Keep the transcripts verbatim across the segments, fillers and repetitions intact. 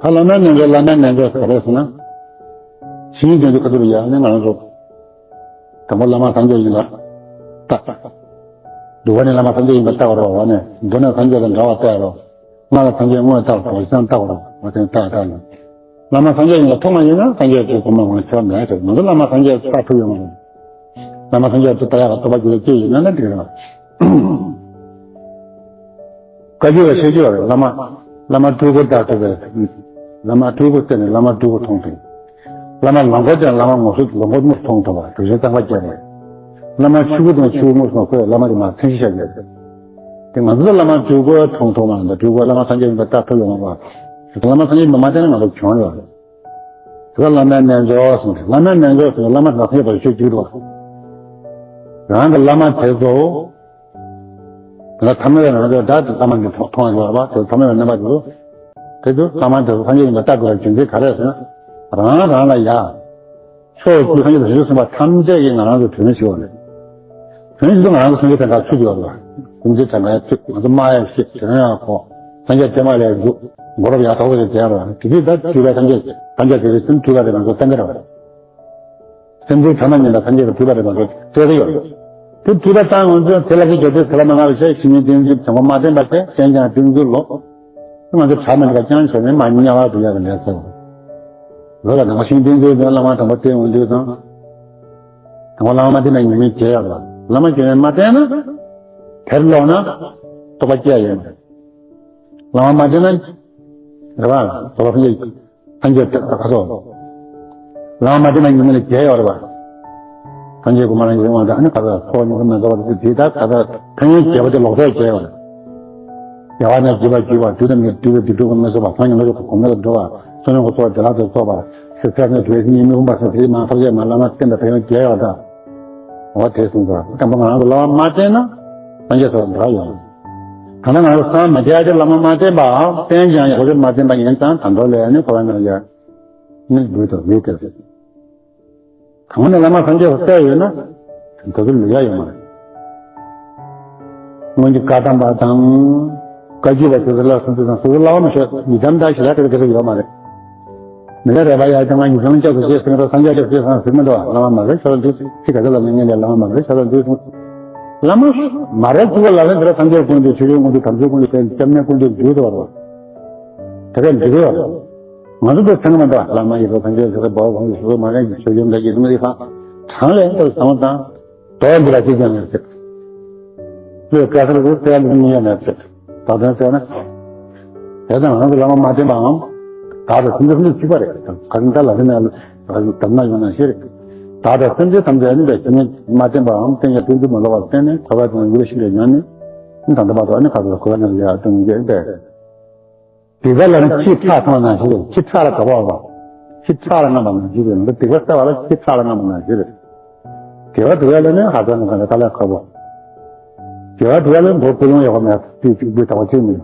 ད་བླ་མའི་རྣལ་འབྱོར་བླ་མའི་རྣལ་འབྱོར་ཟེར་ག་རེ་ཟེར་ན། ཤེས་ཡོན་ཅན་གྱི་ཁ་ཐུག་ལ་ཡང་ནི་ང་རང་ཚོ། དང་པོ་བླ་མ་སངས་རྒྱས་ཡིན་པ་བལྟ། འདུལ་བ་ནི་བླ་མ་སངས་རྒྱས་ཡིན་པ་བལྟ་བར་བ་ནས་མདོ་ནས་སངས་རྒྱས་དང་འདྲ་བ་བལྟ་རོགས། སྔགས་ལ་སངས་རྒྱས་དངོས་བལྟ་བར་བ་ཅང་བལྟ་བར་བ་དེ་བལྟ་བལྟ་ལ། བླ་མ་སངས་རྒྱས་ཡིན་པ་མཐོང་མ་ཡིན་ན་སངས་རྒྱས་ཀྱི་གོ་མ་ངོ་ཆེ་བ་མེད་ཟེར། ང་ཚོ་བླ་མ་སངས་རྒྱས་བལྟ་ཐུབ་ཡོད་མ་རེད། བླ་མ་སངས་རྒྱས་ཚོ་ལྟ་ཡག་གི་རྟོགས་པ་རྒྱུད་ལ་སྐྱེས་ཡོད་ན་ནི་འགྲིག་རེད། བཀའ་བརྒྱུད་ལ་བཤད་རྒྱུ་བ་རེད། བླ་མ། བླ་མ་སྤྲུལ་སྐུ་ལྟར་ཐུབ་པའི། བླ་མ་སྤྲུལ་སྐུ་བསྟན་ནས་བླ་མ་སྤྲུལ་སྐུ་མཐོང་ཐུབ། བླ་མ་ལོངས་སྐུ་བསྟན་བླ་མ་ངོ་སོ་ལོངས་སྐུ་མཐོང་ཐུབ་པ་གྲུབ་ཆེན་གཙང་པ་བརྒྱད་རེད། བླ་མ་ཆོས་སྐུ་དང་ཆོས་སྐུ་མངོན་སུམ་ཁོ་བླ་མ་དེ་མ་མཚན་གཞི་བཞག་ཡོད་རེད། དེ་ང་ཚོ་བླ་མ་སྤྲུལ་སྐུ་མཐོང་ཐུབ་མ་རེད། སྤྲུལ་སྐུ་བླ་མ་སངས་རྒྱས་ཡིན་པ་ལྟ་ཐུབ་ཡོང་བ། བླ་མ་སངས་རྒྱས་ཡིན་པ་མ་བསྟན་ན་ང་ཚོ་གྱོང་ཡོད་རེད། དེ་བླ་མའི་རྣལ་འབྱོར་གསུངས་ཏེ། བླ་མའི་རྣལ་འབྱོར་གསུངས་ཏེ་བླ་མ་དང་སངས་རྒྱས་པར་ཆོས་གཅིག་ཏུ། རང་གི་བླ་མ་དེ་ཚོ། དེ་ལ་ཐ་མལ་པའི་རང་འབྱོར་བདག་གི་བླ་མ་འདི་མཐོང་བ་ཡོད་པ་དེ་ཐ་མལ་པའི་རྣམ་པ་དེ་ཚོ། དེ་ཚོ་བླ་མ་དེ་ཚོ་སངས་རྒྱས་ཡིན་པ་བལྟ་དགོས་པའི་རྒྱུ་མཚན་ག་རེ་ཟེར་ན། རང་རང་ལ་ཡ། ཕྱོགས་བཅུའི་སངས་རྒྱས་དང་རིགས་གསུམ་པ་ཐམས་ཅད་ཀྱིས་ང་རང་ཚོ་དོན་ཞུ་བ་རེད། དོན་ཞུ་དུས་ང་རང་ཚོ་སངས་རྒྱས་དེ་འདྲ་ཚུད་ཀྱི་ཡོད་རེད། སེམས་ཅན་གྲངས་ཀ་ཡ་ཚུད། ང་ཚོ་སྨྲ་ཡ་ཤེས། དོན་ཡ་གོ། སངས་རྒྱས་བསྟན་པ་ལ་འཇུག། མགོ་རབ་ཡ་ཐོག་ཏུ་བསྡད་རོགས། དེ་དུས་ད་སྤྲུལ་པའི་སངས་རྒྱས་སངས་རྒྱས་དེ་ཚོ་སེམས་སྤྲུལ་པ་རེད། ང་ཚོ་བསྟན་གྱི་རེད། སེམས་ཅན་ཐ་མལ་ཉིད་ལ་སངས་རྒྱས་ཀྱི་སྤྲུལ་པ་རེད་པ་ཚོ་སྤྲད་ཀྱི་ཡོད། དེ་སྤྲུལ་པ་བཏང་ཡོང་དུས་དེ་ལ་གི་རྒྱབ་དུས་དེ་ལ་མ་ང་བའི་ཆ་ཤིང་ཡོན་ཏན་ཅིག་དང་པོ་མ་བསྟན་པ་དེ་བསྟན་ཀྱང་སྤྲུལ་འགྱུར་ལོ། ང་ཚོ་གྲ་མི་འདྲ་རྐྱང་བྱས་ནས་མ་ཉེ་བར་འགྲོ་ཡག་གི་ལས་ཚོགས། ལོ་ལ་དང་པོ་ཤིང་ཡོན་ཏན་ཅིག་དང་བླ་མ་དང་པོ་བསྟེན་ཡོང་དུས་དང་། དང་པོ་བླ་མ་མ་བསྟེན་ན་ཉེས་དམིགས་བྱེད་ཡག་ལ་བླ་མ་བྱས་ནས་མ་བསྟེན་ན། དེར་ལོག་ན་རྟོགས་པ་སྐྱེ་ཡ་ཡོད་མ་རེད། བླ་མ་མ་བསྟེན་ན། རེད་པ། རྟོགས་པ་སངས་རྒྱས། སངས་རྒྱས་ད་ག་ཚོད། བླ་མ་མ་བསྟེན་ན་ཉེས་དམིགས་ལ་བརྒྱ་ཡོད་རེད་པ། སངས་རྒྱས་དགུ་མ་ལ་ཡོད་དབང་དང་ཨ་ནི་ག་ཚོད་ཚོགས་ཉེས་དམིགས་མེད་རྫོགས་པ་དེ་དེ་ད་ག་ཚོད་ཕན་ཡོན་བརྒྱད་པོ་དེ་ལོག་རྟོག་བརྒྱ་ཡོད་རེད། རྒྱལ་བ་རྣམས་བརྒྱུད་པར་གྱུར་པ། དུས་དང་མི་འདྲ་བའི་དུས་འགྲོ་ཀུན་མི་བཟོད་པ། སང་ཉིན་ལོ་ཀྱི་གོང་མ་ལ་འགྲོ་བ། བསོད་ནམས་ཀྱི་ཚོགས་བདེ་བླག་ཏུ་གསོག་པ། ཞེས་ཚད་མེད་དུ་བའི་སྙིང་མི་ཕུང་པ་སོགས་དེའི་མང་ཐབས་ཀྱིས་མ་བླ་མ་བསྟེན་པའི་ཕན་ཡོན་བརྒྱ་ཡོད་ད། འོ་དེ་གསུངས་སོ། དང་པོ་ང་རང་ཚོ་བླ་མ་མ་བསྟེན་ན་སངས་རྒྱས་སོགས་འདྲ་ཡོང་། ད་ལྟ་ང་རང་ཚོ་སངས་མ་རྒྱས་ཏེ་བླ་མ་མ་བསྟེན་པའམ་བསྟེན་ཀྱང་ཡག་པོ་མ་བསྟེན་པ་ཡིན་ཙང་ད་མདོ་ལས་ནི་འཁོར་བའི་ནང་ཡ། ནི་ལུས་དང་ལུས་ཏེ། གང་ནས་བླ་མ་སངས་རྒྱས་སུ་བསྟན་ཡོད་ན། ད་དུང་ལུས་ཡ་ཡོད་མ་རེད། སྔོན་གྱི་བཀའ་གདམས་པ་དང་། བཀའ་བརྒྱུད་པ་དེ་ཚོ་ལ་སོང་ཚུལ་དང་སོ་སོ་བླ་མ་མི་ཤེས་ཡི་དམ་དང་ཞི་ལ་དེ་ཚོ་ཡོད་མ་རེད། མི་ལ་རས་པ་ཡ་དེ་ང་ཡི་དམ་སྐྱབས་སུ་མཆི་ཟེར་ན་སངས་རྒྱས་སྐྱབས་སུ་མཆི་ཟེར་མི་འདུག་བླ་མ་མ་རེད་ཤོག་ལ་འདུག་ཚིག་ག་ཚོད་ལ་མི་ཉན་ལས་བླ་མ་མ་རེད་ཤོག་ལ་འདུག་བླ་མ་མ་རེད་ཅིག་ལ་ལ་འདི་ལ་སངས་རྒྱས་ཀུན་འདུས་ཆོས་སྐྱོང་ཀུན་འདུས་དམ་ཆོས་ཀུན་འདུས་སྐྱབས་གནས་ཀུན་འདུས་འདུས་དུ་བ་རོ། དེ་ག་འདི་ག་ཡོད་རེད། ང་ཚོ་འདི་ཚང་མ་འདུག་བླ་མ་ཡི་དམ་སངས་རྒྱས་ཟེར་བ་བོ་ཡི་ཞུ་མ་རེད་ཀྱི་ཆོས་སྐྱོང་འདྲ་ཡི་དམ་རིགས་ཁག་གྲངས་ལས་འདུག་ཚང་མ་དང་། དོ་འདི་ལ་ཅི་ཀྱང་མེད་ཟེར། ལོས་བཀའ་སར་གྱི་བཙལ་ལུགས་མི་ཡ་མེད་ཟེར། ད་དོན་བཙལ་ན། དེ་དང་རང་གི་བླ་མ་མ་བསྟེན་པའམ། བདག་དང་སེམས་ཅན་ཐམས་ཅད་གཅིག་པ་རེད། ག་རེ་འདྲ་ལ་རེ་ནས་དམ་ན་ཡོང་ན་ཤེས་རེད། བདག་དང་སེམས་ཅན་ཐམས་ཅད་ནི་བས་ཅི་ནས་མ་བསྟེན་པའམ་བསྟེན་ཀྱང་བསྟེན་ཚུལ་མ་ལོག་པར་བསྟེན་ནས་འཁོར་བའི་དོན་ཡུལ་ཤིན་ཏུ་ཉམས་ནས་ནི་ད་ལྟ་བར་དུ་ཨ་ནི་ག་ཚོད་འཁོར་བ་ནང་ལ་ཡར་ལྟུང་གི་པས། སྡིག་པ་ལ་ནི་ཁྱི་ཁྲག་མཐོང་ན་ཞེས། ཁྱི་ཁྲག་ལ་དགའ་བ་བ། ཁྱི་ཁྲག་ལ་རྔམ་པ་ནང་བཞིན་རེད། འདི་སྡིག་པ་བསགས་པ་ལ་ཁྱི་ཁྲག་ལ་རྔམ་པ་ནང་བཞིན་རེད། དགེ་བ་སྒྲུབ་ཡ་ལ་ནི་ཧ་ཅང་གི་དཀའ་ལས་ཁག་པོ། དགེ་བ་སྒྲུབ་ཡ་ལ་མགོ་ཀུན་སློང་ཡག་པོ་མེད་དུས་གཅིག་པུའི་དག་པ་གཅིག་མིན།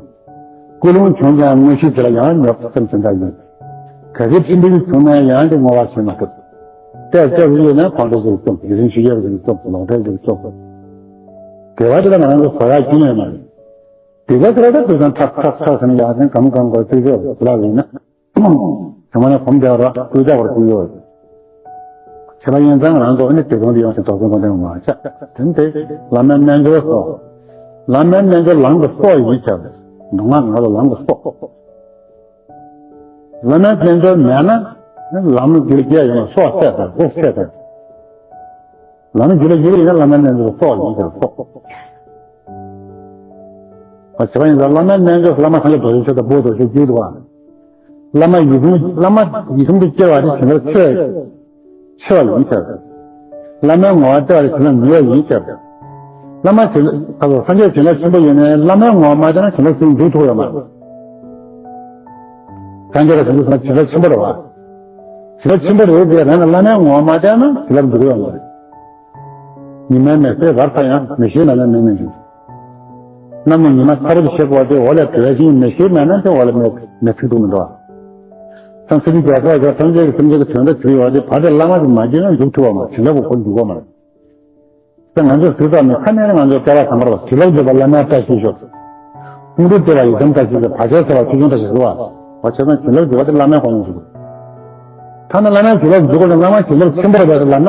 ཀུན་སློང་བྱུང་ཀྱང་དངོས་གཞི་དེ་ལ་ཡང་ཉོབ་སེམས་ཅན་འདྲ་ཡིན། གལ་སྲིད་ཕྲིན་ཕུན་བྱུང་ན་ཡང་དེ་བསྔོ་བ་བྱེད་མ་ཐུབ། ཏོག་ཙམ་ཡོད་ན་ཁོང་ཁྲོ་ཟུག་རྩུབ། ཡུན་རིང་ཞིག་ཡོད་པ་ཟུག་རྩུབ། ལོག་འཁྲུལ་ཟུག་རྩུབ། དགེ་བ་དེ་ལ་ང་རང་ཚོ་གོ་ཡ་ཁྱོན་ཡོད་མ་རེད། དེ་ག་ཚོད་ལ་དུས་སང་ཁྲག་ཁྲག་ཁྲག་ཟེར་ནས་ཡར་སེང་གམ་གང་དགོས་ཚིག་ཚོད་ལ་ཡིན་ན། ཚང་མ་ནས་གོམ་བདེ་བར་ཀུན་བདེ་བར་ཀུན་ཡོད། བྱས་པ་ཡིན་ཙང་ང་རང་ཚོ་ནི་དེ་དོན་དེ་ཡོང་ཞིང་དོགས་ཟོན་གོ་དོན་མ་ཆགས། དེ་ནི་དེ་བླ་མའི་རྣལ་འབྱོར་སོགས། བླ་མའི་རྣལ་འབྱོར་ལམ་གྱི་སྲོག་ཡིན་ཟེར། མདོ་སྔགས་ང་ལ་ལམ་གྱི་སྲོག་བླ་མའི་རྣལ་འབྱོར་མེད་ན་ལམ་རྒྱུད་སྐྱེ་ཡོང་སྲོག་བསད་དང་སྒོ་བསད་དང་། ལམ་རྒྱུད་ལ་ཡོད་ཡིན་ན་བླ་མའི་རྣལ་འབྱོར་སྲོག་ཡིན་ཀྱང་སྲོག་བྱས་པ་ཡིན་ཙང་བླ་མའི་རྣལ་འབྱོར་བླ་མ་སངས་རྒྱས་རྡོ་རྗེ་འཆང་དང་བོད་རྡོ་རྗེ་འཆང་བརྒྱུད་འདུག་བླ་མ་ཡིད་བཞིན་བླ་མ་ཡིད་བཞིན་དུ་སྐྱེ་བ་དེ་བྱིན་རླབས་ཆེ་ཆེ་བ་ཡིན་ཟེར། བླ་མའི་ངོ་བོ་བལྟ་བ་དེ་བྱིན་རླབས་ཉུང་བ་ཡིན་ཟེར། བླ་མ་བྱིན་ད་དུང་སངས་རྒྱས་བྱིན་རླབས་ཆེན་པོ་ཡིན་ནའི་བླ་མའི་ངོ་བོ་མ་བལྟས་ན་བྱིན་རླབས་ཆེན་འཇུག་ཐུབ་ཡོད་མ་རེད། སངས་རྒྱས་ལ་བྱིན་རླབས་ཆེན་པོ་རེད་བ། བྱིན་རླབས་ཆེན་པོ་རེད་དེ་རང་ལ་བླ་མའི་ངོ་བོ་མ་བལྟས་ན་བྱིན་རླབས་འཇུག་ཡོད་མ་རེད། ཉི་མའི་མེ་ལྕེ་རབ་འཚར་ཡང་། མེ་ཤེལ་མེད་ན་མེ་མི་འབྱུང་། གནམ་ནས་ཉི་མ་ཚ་པོ་ཞིག་ཤར་བ་དེ་འོག་ལས་དྲོ་བའི་ཤིང་མེ་ཤེལ་མེད་ན་དེ་འོག་ལ་མེ་མེ་ཚིག་འདུག་མི་འདུག་ཨ། ཐམས་ཅད་ཀྱི་རྒྱལ་སྲས་ཀྱི་ཐམས་ཅད་ཀྱི་སེམས་ཅན་གྱི་དོན་དུ་གྱུར་ཡོད་དེ་བར་དེ་བླ་མ་གིས་མ་བྱིན་ན་འཇུག་ཐུབ་པ་མ་བྱིན་རླབས་ཀྱི་སྒོ་འཇུག་གོ་མ་རེད། དེ་ང་ཚོས་གཟིགས་ཙམ་ནས་ཁ་ནས་ང་ཚོས་བསྐལ་པ་ཐམ་པར་བ་བྱིན་རླབས་འཇུག་པ་བླ་མའི་བཀྲ་ཤིས་ཤོག །ཀུན་འདུས་བདེ་བ་ཡི་དམ་བཀྲ་ཤིས་ཤོག །བར་ཆད་སེལ་བ་ཆོས་སྐྱོང་བཀྲ་ཤིས་ཤོག་ལ། བ་ཆ་ཚང་བྱིན་རླབས་འཇུག་པ་དེ་བླ་མའི་དབང་ལུང་འཇུག་པ་རེད། ཐ་ན་བླ་མའི་བྱིན་རླབས་འཇུག་པ་ནི་བླ་མ་བྱིན་རླབས་ཆེན་པོ་རེད་པས་ལབ་ན།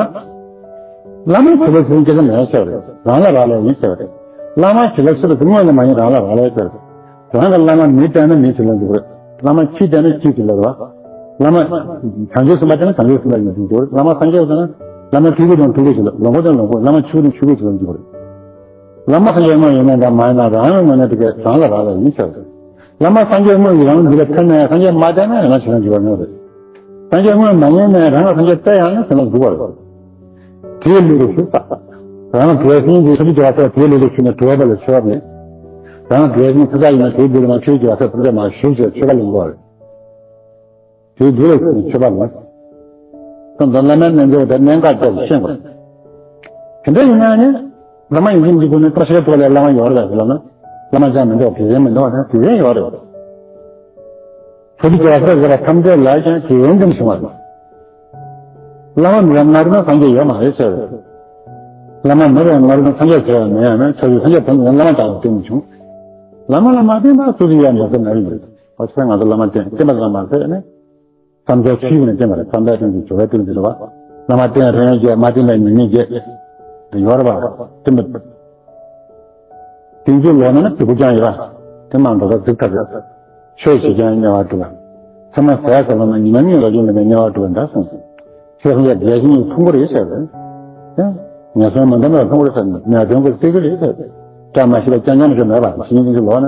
བླ་མའི་བྱིན་རླབས་ཆེན་སྐད་ཆ་མེད་ཟེར་བ་རེད། རང་ལ་རག་ལས་ཡིན་ཟེར་བ་རེད། བླ་མའི་བྱིན་རླབས་ཆེ་བ་དེ་དངོས་ལ་མ་ཡིན་རང་ལ་རག་ལས་ཟེར་བ་རེད། རང་གི་བླ་མ་མི་བསྟེན་ན་མིའི་བྱིན་རླབས་འཇུག་པ་རེད། བླ་མ་ཁྱི་བསྟེན་ན་ཁྱིའི་བྱིན་རླབས་རེད་བ། བླ་མ་བྱང་ཆུབ་སེམས་དཔའ་བསྟེན་ན་བྱང་ཆུབ་སེམས་དཔའ་ཡི་བྱིན་རླབས་འཇུག་པ་རེད། བླ་མ་སངས་རྒྱས་བསྟེན་ན་བླ་མ་ཐུགས་རྒྱུད་དང་ཐུགས་རྒྱུད་བྱིན་རླབས། ལོངས་སྐུ་དང་ལོངས་སྐུ། བླ་མ་ཆོས་སྐུ་དང་ཆོས་སྐུའི་བྱིན་རླབས་འཇུག་པ་རེད། བླ་མ་སངས་རྒྱས་དངོས་ཡིན་ན་འདྲ་མ་ཡིན་ན་རང་ངོས་ནས་དེ་གས་རང་ལ་རག་ལས་ཡིན་ཟེར་བ་རེད། བླ་མ་སངས་རྒྱས་དངོས་ཡིན་རང་འདི་ལ་ཕན་ན་ཡང་སངས་རྒྱས་མ་བསྟེན་ན་ཡང་ན་བྱིན་རླབས་འཇུག་པ་ཡོང་རེད། སངས་རྒྱས་དངོས་མ་ཡིན་ན་རང་ལ་སངས་རྒྱས་བསྟེན་ཡང་ན་བྱིན་རླབས་འཇུག་པ་རེད། དེའི་ལུགས་ལ་ཞུགས་པ། རང་དགེ་བའི་བཤེས་གཉེན་གྱི་ཐུགས་རྗེ་བ་ས་དེའི་ལུགས་ལ་ཞུགས་ནས་དུལ་བ་ལ་མཆོད་པ་ལེན། རང་དགེ་བའི་བཤེས་གཉེན་ཐུགས་རྗེ་ཡིན་ན་དེའི་ལུགས་ལ་མ་ཐུགས་རྗེ་བ་ས་ཐུགས་རྗེ་མ་ཞུགས་ཞེས་མཆོད་པ་ལེན་དགོས་པ་རེད། དེའི་ལུགས་ལ་ཞུགས་ནས་མཆོད་པ་ལེན། ད་ལྟ་བླ་མའི་རྣལ་འབྱོར་དེ་གནད་འགག་ཅན་ཞིག་ཤེས་དགོས། དེ་འདྲ་ཡིན་ན་ནི། བླ་མ་ཡིན་གཅིག་མིན་གཅིག་ཁོ་ནི་བཀྲ་ཤིས་ཐུབ་པ་ལས་བླ་མ་ཡོད་རེད་ཟེར་ལབ་ན། བླ་མ་ཅང་མི་འདུག་དགེ་རྒན་མི་འདུག་ཟེར་ན་དགེ་རྒན་ཡོད་རེད། ཐུགས་རྗེ་ཆེ་བ་ཟེར་བ་ཐམས་ཅད་ལ་ཀྱང་དགེ་རྒན་དེ་མི་བྱུང་བ་རེད། བླ་མ་མེད་པའི་སྔ་རོལ་ན་སངས་རྒྱས་ཡོད་མ་རེད་ཟེར། བླ་མ་མེད་པའི་སྔ་རོལ་ན་སངས་རྒྱས་ཟེར་བ་མེད་ཡང་ན་ཆོས་ཀྱི་སངས་རྒྱས་དེ་ནི་བླ་མ་དག་ཏུ་བསྟེན་མི་བྱུང་། བླ་མ་ལ་མ་བསྟེན་པར་ཐུགས་རྗེ་ཡང་མ་ཟེར་ན་ཡིན་པ་རེད། ཨོ་ཚེ་ང་ཚོ་བླ་མ་བསྟེན་བསྟེན་པ་ཙམ་མ་ཟད་ནི། བསམ་བྱ་ཆོས་ཀྱི་ནི་བསྟན་པ་རེད། བསམ་པའི་དོན་གྱི་སྦྱོར་བའི་དོན་གྱི་རེད་བ། བླ་མ་བསྟེན་ཕན་ཡོན་བརྒྱད། མ་བསྟེན་པའི་ཉེས་དམིགས་བརྒྱད། དེ་ཡོད་རེད་བ། བསྟེན་པ། བསྟེན་ཚུལ་ལོག་ན་ནི་སྡིག་པ་ཀྱང་ཡོད་བ། དེ་མ་འགྲོ་ས་འཛུགས་ཐབས་ཡོད། ཆོས་བྱེད་ཀྱང་དམྱལ་བ་སྒྲུབ་པ། ཚེ་མ་ཟད་ས་ལ་ན་ཉི་མ་གཉིས་རང་བཞིན་མེད་པའི་དམྱལ་བ་སྒྲུབ་པ་འདྲ་གསུངས། ཆོས་སངས་རྒྱས་བརྒྱད་བཞི་ཉིད་ཕུང་པོ་རེད་ཟེར་བས། ངན་སོང་མ་འདམ་པའི་ཕུང་པོ་རེད་ཟེར་ནས་ངན་སོང་གི་སྲིད་པ་རེད་ཟེར་བས། བཀྲ་མ་ཤིས་པ་རྐྱང་རྐྱང་མ་ཤོར་མེད་པ་ཞིག་ཡིན་གྱི་ལོག་ན།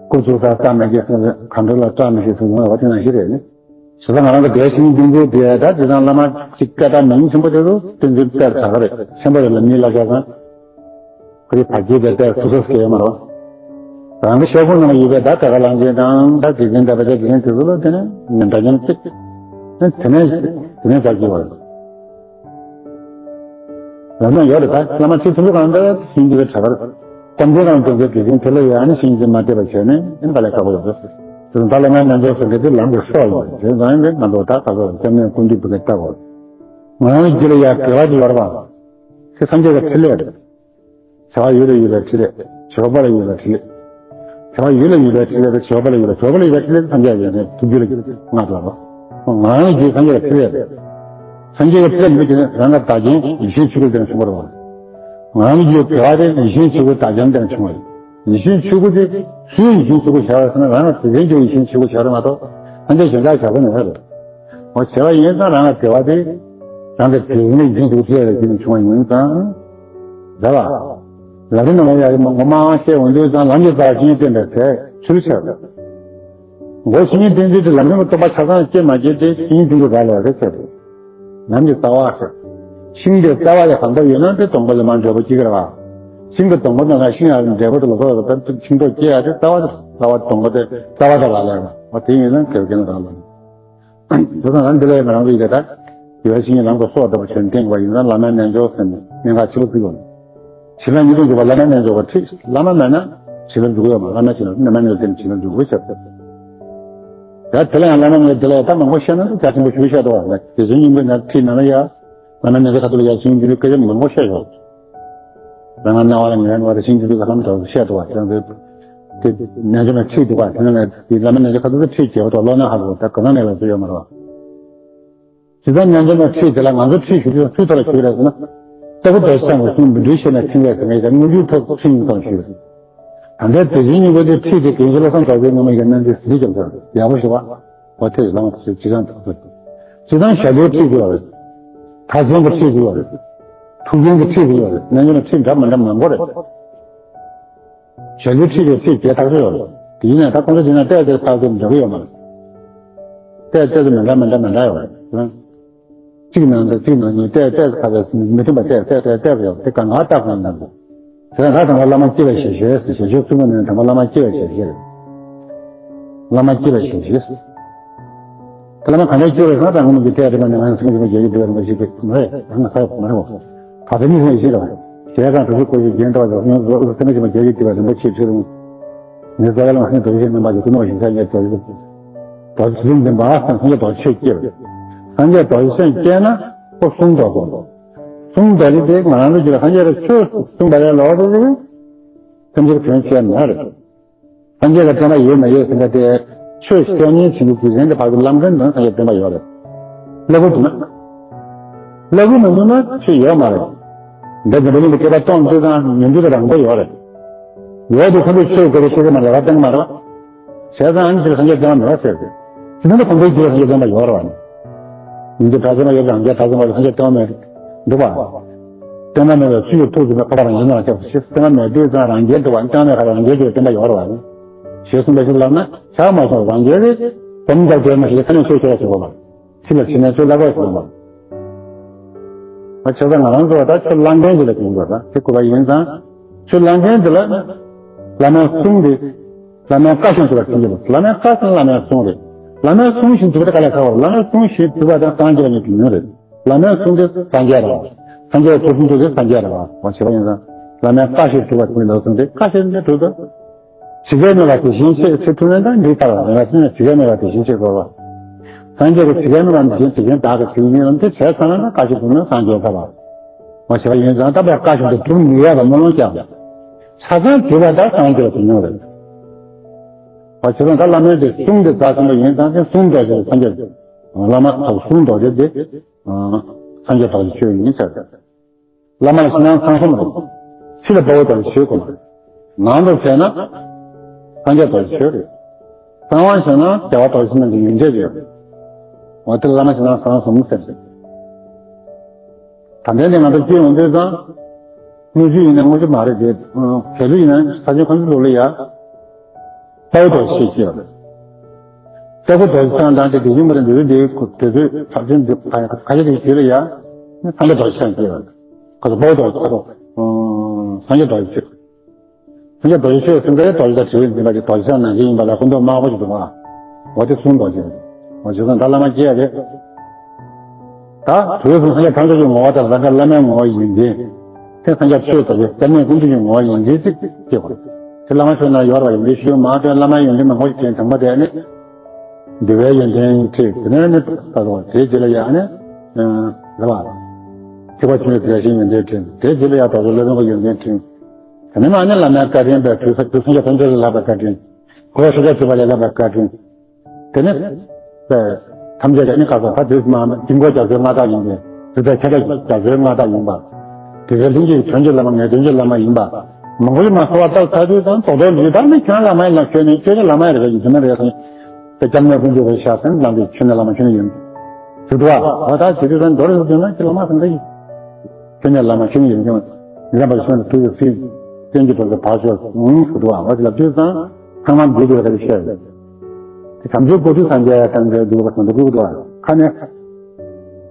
སྐུ་ཚུགས་ས་རྩ་མེད་ཀྱི་གང་འགྲོ་ལ་རྩ་མེད་ཞིག་ཚུགས་ཡོང་བ་དེ་ནང་བཞིན་རེད་ནི། བྱས་ཙང་ང་རང་གི་འདས་ཤིང་འདུན་པོ་དེ་ད་དེ་དང་བླ་མ་གཅིག་སྐད་གྲགས་མིང་ཆེན་པོ་དེ་ཚོ་བསྟན་འཛིན་དཔལ་གྲགས་རེད། ཆེན་པོ་རེད་ལ་མིའི་བསླབ་བྱ་དང་། ཁོ་རེ་བར་གྱི་དེ་དཔལ་ཐུགས་སྲས་སྐད་ཡོད་མ་རེད། རང་གི་ཤོག་བུ་ནང་ཡོད་པའི་ད་ག་ག་ལང་ཅན་དང་ད་དགེ་རྒན་ད་བ་ད་དགེ་རྒན་དེ་ཚོ་ལ་དེ་ནས་འདྲ་མཉམ་གཅིག་དེ་ནས་དེ་ནས་བར་གྱི་བར། རང་དང་ཡོད་རེད། ད་བླ་མ་ཁྲི་ཚོ་གང་འདྲ་ཡིན་གྱི་རེད་གྲགས་པར། གཏམ་དཔེ་རང་དོན་གྱི་དགེ་རྒན་དེ་ལ་ཡང་ནི་ཤིང་གི་མ་བལྟས་པ་བྱས་ནས་ཨེ་ནི་ག་ལས་ཁག་པོ་ཡོད་རེད། དེ་ད་བླ་མའི་རྣལ་འབྱོར་ཟེར་མཁན་དེ་ལམ་གྱི་སྲོག་ཡིན་པ་དེ་ཙང་ཡང་ང་ཚོ་ད་ད་ག་སྐྱབས་གནས་ཀུན་འདུས་བུ་གའི་ལྟ་བ། ང་རང་རྒྱུད་ལ་ཡང་དགེ་བ་དེ་ཡོད་རེད་པ། དེ་སངས་རྒྱས་ཀྱི་ཕྲིན་ལས་རེད། བྱ་བ་ཡུལ་ལ་ཡོད་པའི་ཕྲིན་ལས། བྱེད་པ་ལ་ཡོད་པའི་ཕྲིན་ལས། བྱ་བ་ཡུལ་ལ་ཡོད་པའི་ཕྲིན་ལས་དང་བྱེད་པ་ལ་ཡོད་པའི་བྱེད་པ་ལ་ཡོད་པའི་ཕྲིན་ལས་དེ་སངས་རྒྱས་ཡོད་ནས་ཐུགས་རྒྱུད་ལ་ང་ལ་རོ། ང་རང་གི་སངས་རྒྱས་ཀྱི་ཕྲིན་ལས་རེད། སངས་རྒྱས་ཀྱི་ཕྲིན་ལས་མི་དེ་ནི་རང་གི་བདག་རྐྱེན་ཡིད་བཞིན་ཆོས་སྐུ་དེ་ནི་ཆེན་པོ་རེད་བ། ང་རང་གི་དགེ་བ་དེ་ཡིད་བཞིན་ཆོས་སྐུ་བདག་རྐྱེན་དེ་ནི་ཆུང་བ་རེད། ཡིད་བཞིན་ཆོས་སྐུ་དེ་སུའི་ཡིད་བཞིན་ཆོས་སྐུ་བྱ་བ་ཟེར་ན་རང་ལ་དེ་བཞིན་གྱི་ཡིད་བཞིན་ཆོས་སྐུ་བྱ་བ་རེད་མ་གཏོགས་སངས་རྒྱས་གཞན་དག་བྱ་བ་ནི་མེད་རེད། འོ་བྱས་པ་ཡིན་ཙང་རང་གི་དགེ་བ་དེ་རང་གི་དགེ་བའི་ཡིད་བཞིན་ཆོས་སྐུ་བྱ་བ་ལ་བརྒྱུད་ནས་བྱུང་བ་ཡིན་ཙང་། རེད་བ། ལམ་རིམ་ནང་ལ་ཡ་གི་མ་ངོ་མ་བཤད་འོང་དུས་ཙང་ལམ་གྱི་རྩ་བ་ཤིང་བསྟན་པའི་ཚེ་ཚུལ་ཆེ་བ། མགོ་ཤིང་བསྟན་ཚུལ་དེ་ལམ་རིམ་གྱི་རྟོགས་པ་ཆ་ཚང་སྐྱེ་མ་སྐྱེ་དེ་ཤིང་བསྟན་ཚུལ་ག་ལ་རེད་ཟེར་ཏེ། ལམ་གྱི་རྩ་བ་ཟེར། ཤིང་དེ་རྩ་བ་ལས་གང་ཐུབ་ཡོད་ན་དེ་སྡོང་པོ་ལས་མར་འབྲས་བུ་སྐྱེ་གི་རེད་བ། ཤིང་གི་སྡོང་པོ་དང་ཤིང་ཡང་འབྲས་བུ་དེ་ལ་སོགས་པ་དང་ཤིང་ཏོག་སྐྱེ་ཡ་དེ་རྩ་བ་དེ་རྩ་བ་སྡོང་པོ་དེ་རྩ་བ་དེ་ལ་ལས་རེད་བ། དེ་ཡིན་ན་དགེ་བ་སྐྱེ་ན་རང་ལ། དེ་དང་རང་འདི་ལ་ཡང་ང་རང་ཚོ་ཡི་གེ་དང་། དགེ་བའི་བཤེས་གཉེན་ལམ་གྱི་སྲོག་ལྟ་བུ་བྱས་ནས་བསྟེན་དགོས་པ་ཡིན་ན་བླ་མའི་རྣལ་འབྱོར་ཟེར་ནས་གནད་འགག་ཆེ་བོ་བརྩི་དགོས། བྱིན་རླབས་ཉིད་དུ་འཇུག་པ་བླ་མའི་རྣལ་འབྱོར་བ་ཁྲིད། བླ་མ་མེད་ན་བྱིན་རླབས་འཇུག་གི་ཡོད་མ་རེད། བླ་མའི་བྱིན་རླབས་བླ་མའི་རྣལ་འབྱོར་བསྟེན་བྱིན་རླབས་འཇུག་དགོས་ཟེར། ཡ་དེ་ལ་ཡང་བླ་མ་མེད་དེ་ལ་ཡང་ད་མང་པོ་བཤད་ན་རྒྱ་ཆེན་པོ་ཞིག་བཤད་འདུག་བ། དེ་བཞིན་སྙིང་པོའི་ནང་ཁྲིད་ན་ལ་ཡ། བླ་མའི་རྣལ་འབྱོར་ཁ་ཐུག་ལ་ཡ་བྱིན་རླབས་འཇུག་པའི་སྐད་ཆ་མང་པོ་བཤད་ཡོད། རང་ང་རྣ་བ་ལ་ངན་བ་རེ་ཤིང་གི་ལྷ་ལམ་དྲག་བཤད་འདུག་བ། དེ་ཚོ་དེ་རྣལ་འབྱོར་མ་ཁྲིད་འདུག་བ། དེ་ནང་ལ་དེ་བླ་མ་རྣལ་འབྱོར་ཁ་ཐུག་ཏུ་ཁྲིད་རྒྱལ་བ་དང་ལོ་ན་ཧ་གོ་ད་ག་ན་མེད་ལ་བཟོ་ཡོད་མ་རེད་བ། ཇི་ལྟར་རྣལ་འབྱོར་མ་ཁྲིད་དེ་ལ་ང་ཚོ་ཁྲིད་ཞུ་རྒྱུ་སུའི་ཐོག་ལ་ཞུ་རེད་ཟེར་ན། ལྟ་བུ་རྡོ་རྗེ་འཆང་གི་གསུང་མི་འགྲུལ་ཤེས་ན་ཕྲིན་ལས་ཟེར་ངས་ཀྱང་དངོས་རྒྱུའི་ཐོག་ཁྲིད་ཡིན་ཙང་ཞུས། ད་ལྟའི་དེ་བཞིན་སྙིང་པོ་དེ་ཁྲིད་དེ་རྒན་གཞོན་ལྷ་སྲས་རྡོ་རྗེ་སྔོན་མོ་ཡི་གེ་རྣམ་འདྲེན་ཟིལ་གྱིས་བརྒྱབ་ཚར། ཡག་པོ་ཞུ་བ། འོ་དེ་ལ་ང་ཚོ་ཇི་ལྟར་འདུག་ཟེར། ཇི་ལྟར་ཞྭ་ལུའི་ཁྲིད་ཀྱི་ཡོད་རེད། ཐག་ཆེན་གྱི་ཁྲིད་ཀྱི་ཡོད་རེད། ཐུགས་རྒྱན་གྱི་ཁྲིད་ཀྱི་ཡོད་རེད། རྣལ་འབྱོར་ཁྲིད་འདྲ་མི་འདྲ་མང་པོ་རེད། ཞྭ་ལུའི་ཁྲིད་ཀྱི་ཁྲིད་བརྒྱད་ཐག་ཆོད་ཡོད་རེད། དེ་ཡིན་ནའང་ད་ཁོང་ཚོ་དེ་ན་བལྟས་ཏེ་ཐག་ཆོད་འདྲ་གི་ཡོད་མ་རེད། བལྟས་བལྟས་ཏེ་མི་འདྲ་མི་འདྲ་མི་འདྲ་ཡོད་རེད། གཅིག་ནང་དང་གཅིག་ནང་གཉིས་བལྟས་བལྟས་ཁ་བས་མི་མཐུན་པ་བལྟས་བལྟས་བལྟས་བལྟས་ཡོད་དེ་ག་ང་ལྟ་གང་ནང་དུ། དེ་ལ་ད་དང་པོ་བླ་མ་སྐྱེ་བའི་ཞལ་བཞེས་ཟེར། ཞལ་བཞེས་གསུམ་པ་ནས་དང་པོ་བླ་མ་སྐྱེ་བའི་ཞལ་བཞེས་རེད། བླ་མ་སྐྱེ་བའི་ཞལ་བཞེས་ཟེར། བླ་མ་ག་འདྲ་སྐྱེ་བའི་སང་ད་ངོ་མ་གི་བལྟས་རེད་པ་ནས་ང་ཚོ་ཚང་མ་རྒྱལ་གྱི་འདུལ་བའི་རིན་པོ་ཆེ་གི་མ་རེད། ང་ས་ཡོད་མ་རེད་བ། ག་ཚོད་ནི་ཧོན་ཤེས་རེད་བ། ཞལ་གང་གྲུབ་ཀྱི་སྐོར་གྱི་རྒྱན་ལྟ་བ་ཡོད་ཚང་མ་ཚང་མ་རྒྱལ་གྱི་འདུལ་བའི་རིན་པོ་ཆེ་ཁྲིད་རུང་། ངས་རྩ་བའི་བླ་མ་སངས་རྒྱས་རྡོ་རྗེ་སེམས་དཔའ་གི་སྐུ་ནོར་ཞིག་ས་ངས་རྡོ་རྗེ། རྡོ་རྗེ་ཐུགས་ལྡན་པ་སངས་རྒྱས་རྡོ་རྗེ་ཆོས་སྐྱེས་པ། སངས་རྒྱས་རྡོ་རྗེ་སེམས་བསྐྱེད་ན་ཁོ་གསུང་རྡོ་རྗེ། གསུང་རྡོ་རྗེ་དེ་ང་རང་ཚོ་རྒྱུད་ལ་སངས་རྒྱས་ལ་ཆོས་གསུངས་པ་ལས་ལོག་ཏུ་ཐམས་ཅད་དོན་བྱས་མ་རེད། སངས་རྒྱས་ལ་དྲན་པ་ཡོད་མ་ཡོད་ཟེར་ན་དེ། ཆོས་བཤད་ཉན་བྱེད་རྒྱུ་རྒྱུ་མཚན་དེ་ཕར་ཚུར་ལམ་ཀན་དང་སངས་རྒྱས་བསྟན་པ་ཡོད་རེད། བསླབ་དགོས་འདུག་ན། བསླབ་དགོས་མི་འདུག་ན་ཆོས་ཡོད་མ་རེད། འདི་འདི་འདྲ་ཡིན་པའི་སྐད་པ་གཏོང་དུས་ཙང་ཉན་རྒྱུ་དང་རང་དཔེ་ཡོད་རེད། ཡོད་དུས་ཁོ་ཚོས་ཆོས་སྐད་ཆ་བཤད་ཀྱི་མ་རེད། ལག་བསྟན་གྱི་མ་རེད་བ། བྱས་ཙང་ཨ་ནི་ཅིག་སངས་རྒྱས་བསྟན་པ་མེད་ཟེར་ཏེ། དེ་ནི་ཁོང་ཚོའི་རྒྱུད་ལ་སངས་རྒྱས་བསྟན་པ་ཡོད་རེད་བ་ནི། ཡིན་གྱི་གྲྭ་ཚང་མ་ཡོད་རང་རྒྱལ་གྲྭ་ཚང་མ་ཡོད་སངས་རྒྱས་བསྟན་པ་མེད་འདུག་བ། བསྟན་པ་མེད་པའི་ཚུལ་གྱིས་ཐུགས་ཟིན་པའི་འཕགས་པ་རང་བཞིན་ལ་སྐྱབས་སུ་མཆི། བསྟན་པ་མེད་དུས་ཙང་རང་རྒྱལ་འདུག་བ། བསྟན་པ་མེད་ཁ་རང་རྒྱལ་གྱི་བསྟན་པ་ཡོད་རེད་བ་ནི། ཞེས་གསུངས་པ་ཞིག་ལབ་ན་ཆགས་མ་སོང་རང་རྒྱལ་གྱི་སྒོམ་རྒྱག་རྒྱལ་མ་ཞིག་ཁ་ནས་ཆོས་ཤེས་པ་ཞིག་དགོས་པ། ཕྱི་ལ་ཕྱི་ནས་ཆོས་བསླབ་པ་ཞིག་དགོས་པ། མ་བྱས་ཙང་ང་རང་ཚོ་ད་ཆོས་བླ་མཁན་ཞིག་ལ་བྱེད་དགོས་པ་དེ་དགོས་པ་ཡིན་ཙང་ཆོས་བླ་མཁན་དེ་ལ་བླ་མའི་གསུང་དེ། བླ་མའི་བཀའ་བཞིན་སྒྲུབ་པར་བྱེད་དགོས། བླ་མའི་བཀའ་ཟེར་ན་བླ་མའི་གསུང་རེད། བླ་མའི་གསུང་བཞིན་སྒྲུབ་པ་དེ་དཀའ་ལས་ཁག་པོ་རེད། བླ་མའི་གསུང་བཞིན་སྒྲུབ་པ་དང་སངས་རྒྱས་ལ་ཉེ་དུ་ཉུང་རེད། བླ་མའི་གསུང་དེ་སངས་རྒྱས་རེད་བ། སངས་རྒྱས་ཐུགས་གསུང་དེ་སངས་རྒྱས་རེད་བ། འོ་བྱས་པ་ཡིན་ཙང་བླ་མའི་བཀའ་བཞིན་སྒྲུབ་པར་བྱེད་དགོས་གསུངས་ཏེ། བཀའ་བཞིན་དེ་སྒྲུབ་ད། ཇི་སྐད་སྨྲས་པ་དེ་བཞིན་བྱེད་ཟེར་ཐུབ་ན་ད་འགྲིག་ཚར་བ་རེད། ང་ཚོས་ཇི་སྐད་སྨྲས་པ་དེ་བཞིན་བྱེད་དགོས་པ། སངས་རྒྱས་ཀྱིས་ཇི་སྐད་སྨྲས་པ་དེ་བཞིན་དེ་བཞིན་བདག་གིས་ཟིན་ཡིན་ལ་འདི་བྱས་ཚར་ན་ད་བཀའ་བཞིན་སྒྲུབ་ན་སངས་རྒྱས་ཚར་བ། འོ་བྱས་པ་ཡིན་ཙང་ད་བཀའ་བཞིན་དུ་སྒྲུབ་མི་ཡས་པ་སྨོན་ལམ་རྒྱག་པ། ཆ་ཚང་སྒྲུབ་པ་ད་སངས་རྒྱས་དེ་ཉུང་རེད། འོ་བྱས་ཙང་ད་བླ་མའི་དེ་གསུང་དེ་རྩ་ཆེན་པོ་ཡིན་ཙང་དེ་གསུང་རྡོ་རྗེ་སངས་རྒྱས། བླ་མ་ཐོག་གསུང་རྡོ་རྗེ་དེ་སངས་རྒྱས་རྡོ་རྗེ་ཆོས་ཡིན་ཟེར་ཏེ། བླ་མ་ལ་ཕྱི་ནང་གསང་གསུམ་རེད། ཕྱི་ལ་དཔའ་བོ་རྡོ་རྗེ་ཆོས་སྒོམ་རེད། ནང་དུ་བྱས་ན་སངས་རྒྱས་རྡོ་རྗེ་ཆོས་རེད། གསང་བ་བྱས་ན་རྒྱལ་བ་རྡོ་རྗེ་འཆང་གི་ཡོན་ཏན་ཡོད་རེད། འོ་དེ་བླ་མ་ཕྱི་ནང་གསང་གསུམ་ཟེར་རེད། ད་ལྟའི་ནས་ང་ཚོ་སྐྱེ་ཡོང་དུས་ཙང་དངོས་གཞི་ཡིན་ན་དངོས་གཞི་མ་རེད་དེ། གལ་ལུགས་ཡིན་ན་ས་ཆེན་ཁོ་ཚོའི་ལུགས་ལ་ཡ། དཔའ་བོ་རྡོ་རྗེ་ཆོས་ཅེས་པ་རེད། ལྟ་བུ་རྡོ་རྗེ་འཆང་དང་དེ་དགེ་འདུན་པ་རེད། འདི་ཚོ་འདི་དེ་ཚོའི་ཕར་ཕྱིན་འདི་ཁ་ཁ་ཤས་ཀྱི་རྒྱུད་ལ་ཡང་སངས་རྒྱས་རྡོ་རྗེ་འཆང་སྐྱེས་པ་རེད། ཁོ་ཚོ་དཔའ་བོ་རྡོ་རྗེ་ཁ་དོག་སངས་རྒྱས་རྡོ་རྗེ་ཆོས། སངས་རྒྱས་རྡོ་རྗེ་ཆོས་ཟེར་མཁན་རྡོ་རྗེ་དང་དྲིལ་བུ་འཛིན་པ་ཅིག་རྡོ་རྗེ་འཆང་ནང་བཞིན་ཡིན་པ་ལ་སྐུ་མདོག་དམར་པོ་ཞིག་འདུག་བ། འོ་དེ་གསུང་རྡོ་རྗེ་རེད། འོ་བྱས་ཙང་ད་བླ་མ་སྐྱེས་རེད། ད་དུས་གསུམ་སངས་རྒྱས་ཐམས་ཅད་ཀྱི་ངོ་བོ་དང་རང་ག་བླ་མའི་ངོ་བོ་ཡིན་ཏེ། དེ་སངས་རྒྱས་ཆོས་ཐོབ་པའི་སྐྱབས་གནས་ཀུན་འདུས་ཀྱི་ངོ་བོ་ཡིན་ཏེ་ཅིག་སྐྱེ་བ། དེ་བླ་མ་ཆོས་ནང་ཡོད་རེད་བ། ཡོན་ཏན་ཞུ་མ་ཐོན་བླ་མའི་ཡོན་ཏན་མང་པོ་ཞིག་དྲན། དང་པོ་དེ་ནི་འདུལ་བའི་ཡོན་ཏན་ཁྲིད། དེ་ནས་ནི་ད་དུང་དེའི་རྗེས་ལ་ཡང་ནི་རེད་བ། ཐེག་པ་ཆེན་པོའི་དེ་བཞིན་ཡོན་ཏན་ཁྲིད། དེའི་རྗེས་ལ་ཡང་རྡོ་རྗེ་སློབ་དཔོན་གྱི་ཡོན་ཏན་ཁྲིད། དེ་ནས་མ་ནི་བླ་མའི་བཀའ་དྲིན་པས་དུས་སུ་དུས་སངས་རྒྱས་ཐམས་ཅད་ལ་བསླབ་པའི་བཀའ་དྲིན། གོས་སངས་རྒྱས་ཐུབ་པ་ལ་བསླབ་པའི་བཀའ་དྲིན། དེ་ནས་ཐམས་ཅད་ཀྱི་ནི་བཀའ་སྩལ་ད་དུས་མ་དཀྱིལ་འཁོར་རྒྱ་མཚོའི་མངའ་བདག་ཡིན་པས། དུས་མཐའི་ཁྱབ་བདག་རྒྱ་མཚོའི་མངའ་བདག་ཡིན་པ། དེ་ཚེ་ལྷན་སྐྱེས་ཀྱི་དོན་གྱི་བླ་མ་ངེས་དོན་གྱི་བླ་མ་ཡིན་པ། མང་པོ་ཞིག་མ་གསོལ་བ་བཏབ་ཚར་དུས་ཙང་རྡོག་རྡོག་ལུས་དང་ནི་ཁྱོད་བླ་མ་ཡིན་ལ་ཁྱོད་ནི་ཁྱོད་ཀྱི་བླ་མ་ཡིན་རེད་ཡིན་དེ་ནི་རེད་ཟེར་ནས། དེ་སྐྱབས་གནས་ཀུན་འདུས་རེད་ཤག་ཟེར་ནས་ལམ་དུ་ཁྱོད་ནི་བླ་མ་ཁྱོད་ནི་ཡིན། ཞུ་དུ་བ་འོ་ད་བྱེད་དུས་ཙང་མདོ་རེད་ཟེར་དུས་ན་ཁྱོད་བླ་མ་ཟེར་འདྲ་ཡིན། ཁྱོད་ནི་བླ་མ་ཁྱོད་ནི་ཡིན་ཀྱང་། ཡིན་ན་བར་ཤོད་ནས་དུས་སུ་ཚིག་སྟོན་གྱི་བར་དུ་བར་ཤོད་ཞུ་དུ་བ་འོ་དེ་ལ་དུས་ཙང་། ཚང་མ་འདུས་པའི་སྐད་ཆ་བཤད། དེ་བྱམས་ཆེན་གོ་ཐུབ་སངས་རྒྱས་དང་འབྲེལ་འདུག་པ་དང་འདུག་པ་ཁ་ནས།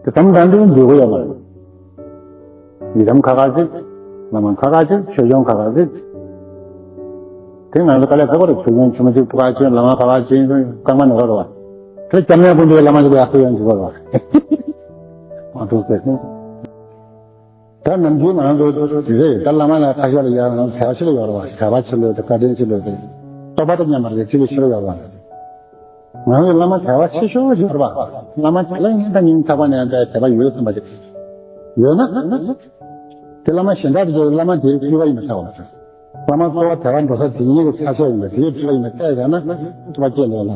དེ་དམ་དང་འདྲེན་འདུག་པ་ཡོད་པ་རེད། ཡི་དམ་ཁ་ཁ་ཅིག་བླ་མ་ཁ་ཁ་ཅིག་ཆོས་སྐྱོང་ཁ་ཁ་ཅིག་དེ་ང་ཚོ་དཀའ་ལས་ཁག་པོ་རེད། ཆོས་སྐྱོང་ཆུང་མ་ཅིག་ཕུ་ཁ་ཅིག་བླ་མ་ཁ་ཁ་ཅིག་རྐང་པ་ནོར་ར་བ། དེ་སྐྱབས་གནས་ཀུན་འདུས་བླ་མ་ཅིག་ཡག་པོ་ཡོང་འདུག་པ་རེད་བ། མ་ཐུག་ཟེར། ད་ནམ་རྒྱུན་ང་ཚོ་དེ་རེད། ད་བླ་མ་ལ་ཁ་ཤས་ལ་ཡང་ང་ཚོ་དད་པ་ཆེ་ལ་ཡོད་རེད་བ། དད་པ་ཆེ་ལ་ཡོད་དེ་བཀའ་དྲིན་ཆེ་ལ་ཡོད་དེ་རྟོགས་པ་དང་མཉམ་པ་རེད། ཆེ་ལ་ཆེ་ལ་ཡོད་རེད་བ། ང་ཚོ་བླ་མ་དད་པ་ཆེ་ཤོས་ཡོད་རེད་བ། བླ་མ་དེ་ལ་ཡིན་ད་ཉིན་ཐག་པ་ནས་དད་པ་ཡོད་བསམ་པ་ཅིག་ཡོད་ན། དེ་བླ་མ་གཞན་དག་དེ་ཚོ་བླ་མ་དེའི་སྤྲུལ་པ་ཡིན་པ་ཆགས་པ་རེད། བླ་མ་གཙོ་བོ་དད་པ་འགྲོ་ས་དེ་ཉིད་ཀྱི་ཆ་ཤས་ཡིན་པ་དེའི་སྤྲུལ་པ་ཡིན་པ་བལྟས་ཡོད་ན་ཐུབ་པ་སྐྱེ་ལོས་ལ།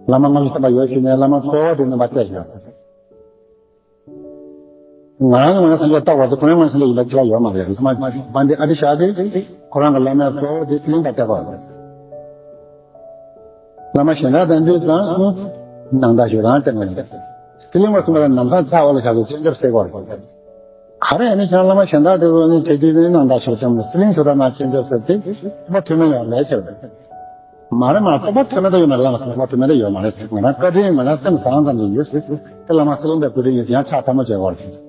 བླ་མ་དངོས་སུ་བསྟན་པ་ཡོད་ཞུས་ནས་བླ་མ་གཙོ་བོ་དེ་ནི་མ་བལྟས་ཤག་ང་རང་གི་ངོས་ནས་སངས་རྒྱས་བཏགས་པ་དེ་ཁོ་རང་ངོས་ནས་སངས་རྒྱས་ཡིན་པ་ཁྱད་པར་ཡོད་མ་རེད། ལྷག་མ་མ་འདི་ཨ་ཏི་ཤ་དེ་ཁོ་རང་གི་བླ་མའི་གཙོ་བོ་དེ་ཚེ་རིང་པ་བཏགས་པ་རེད། བླ་མ་གཞན་དག་དང་འདྲ་ཙང་སྣང་དག་ཞུ་རང་སྟེང་ངོས་ནས་ཚེ་རིང་པ་གསུམ་པ་ལ་ནམ་མཁའ་མཚར་བ་ལ་བཞག་པའི་སྤྱན་ཆབ་སེ་གོ་རེད། ག་རེ་ཡིན་ན་ཁྱེད་རང་བླ་མ་གཞན་དག་དེ་ཚོ་ནི་བྱེད་དུས་ནི་སྣང་དག་ཞུ་ཙམ་ལ་ཚེ་རིང་ཞུ་དག་ན་སྤྱན་ཆབ་སེ་དེ་ཐོག་མ་ཐོན་མེད་ཡང་མེད་ཟེར་བས། མ་རེད་མ་རེད། རྟོགས་པ་ཐོན་མེད་དུ་ཡོད་མ་རེད། བླ་མ་རྟོགས་པ་ཐོན་མེད་དུ་ཡོད་མ་རེད་ཟེར། ང་རང་བཀའ་དྲིན་ང་རང་སེམས་བཟང་ཙམ་ཞིག་ཡོད་ཟེར། དེ་བླ་མ་ཚེ་རིང་པའི་བཀའ་དྲིན་ཡོད་ཡང་ཕྱག་ཐལ་མོ་སྦྱར་བར་ཟེར།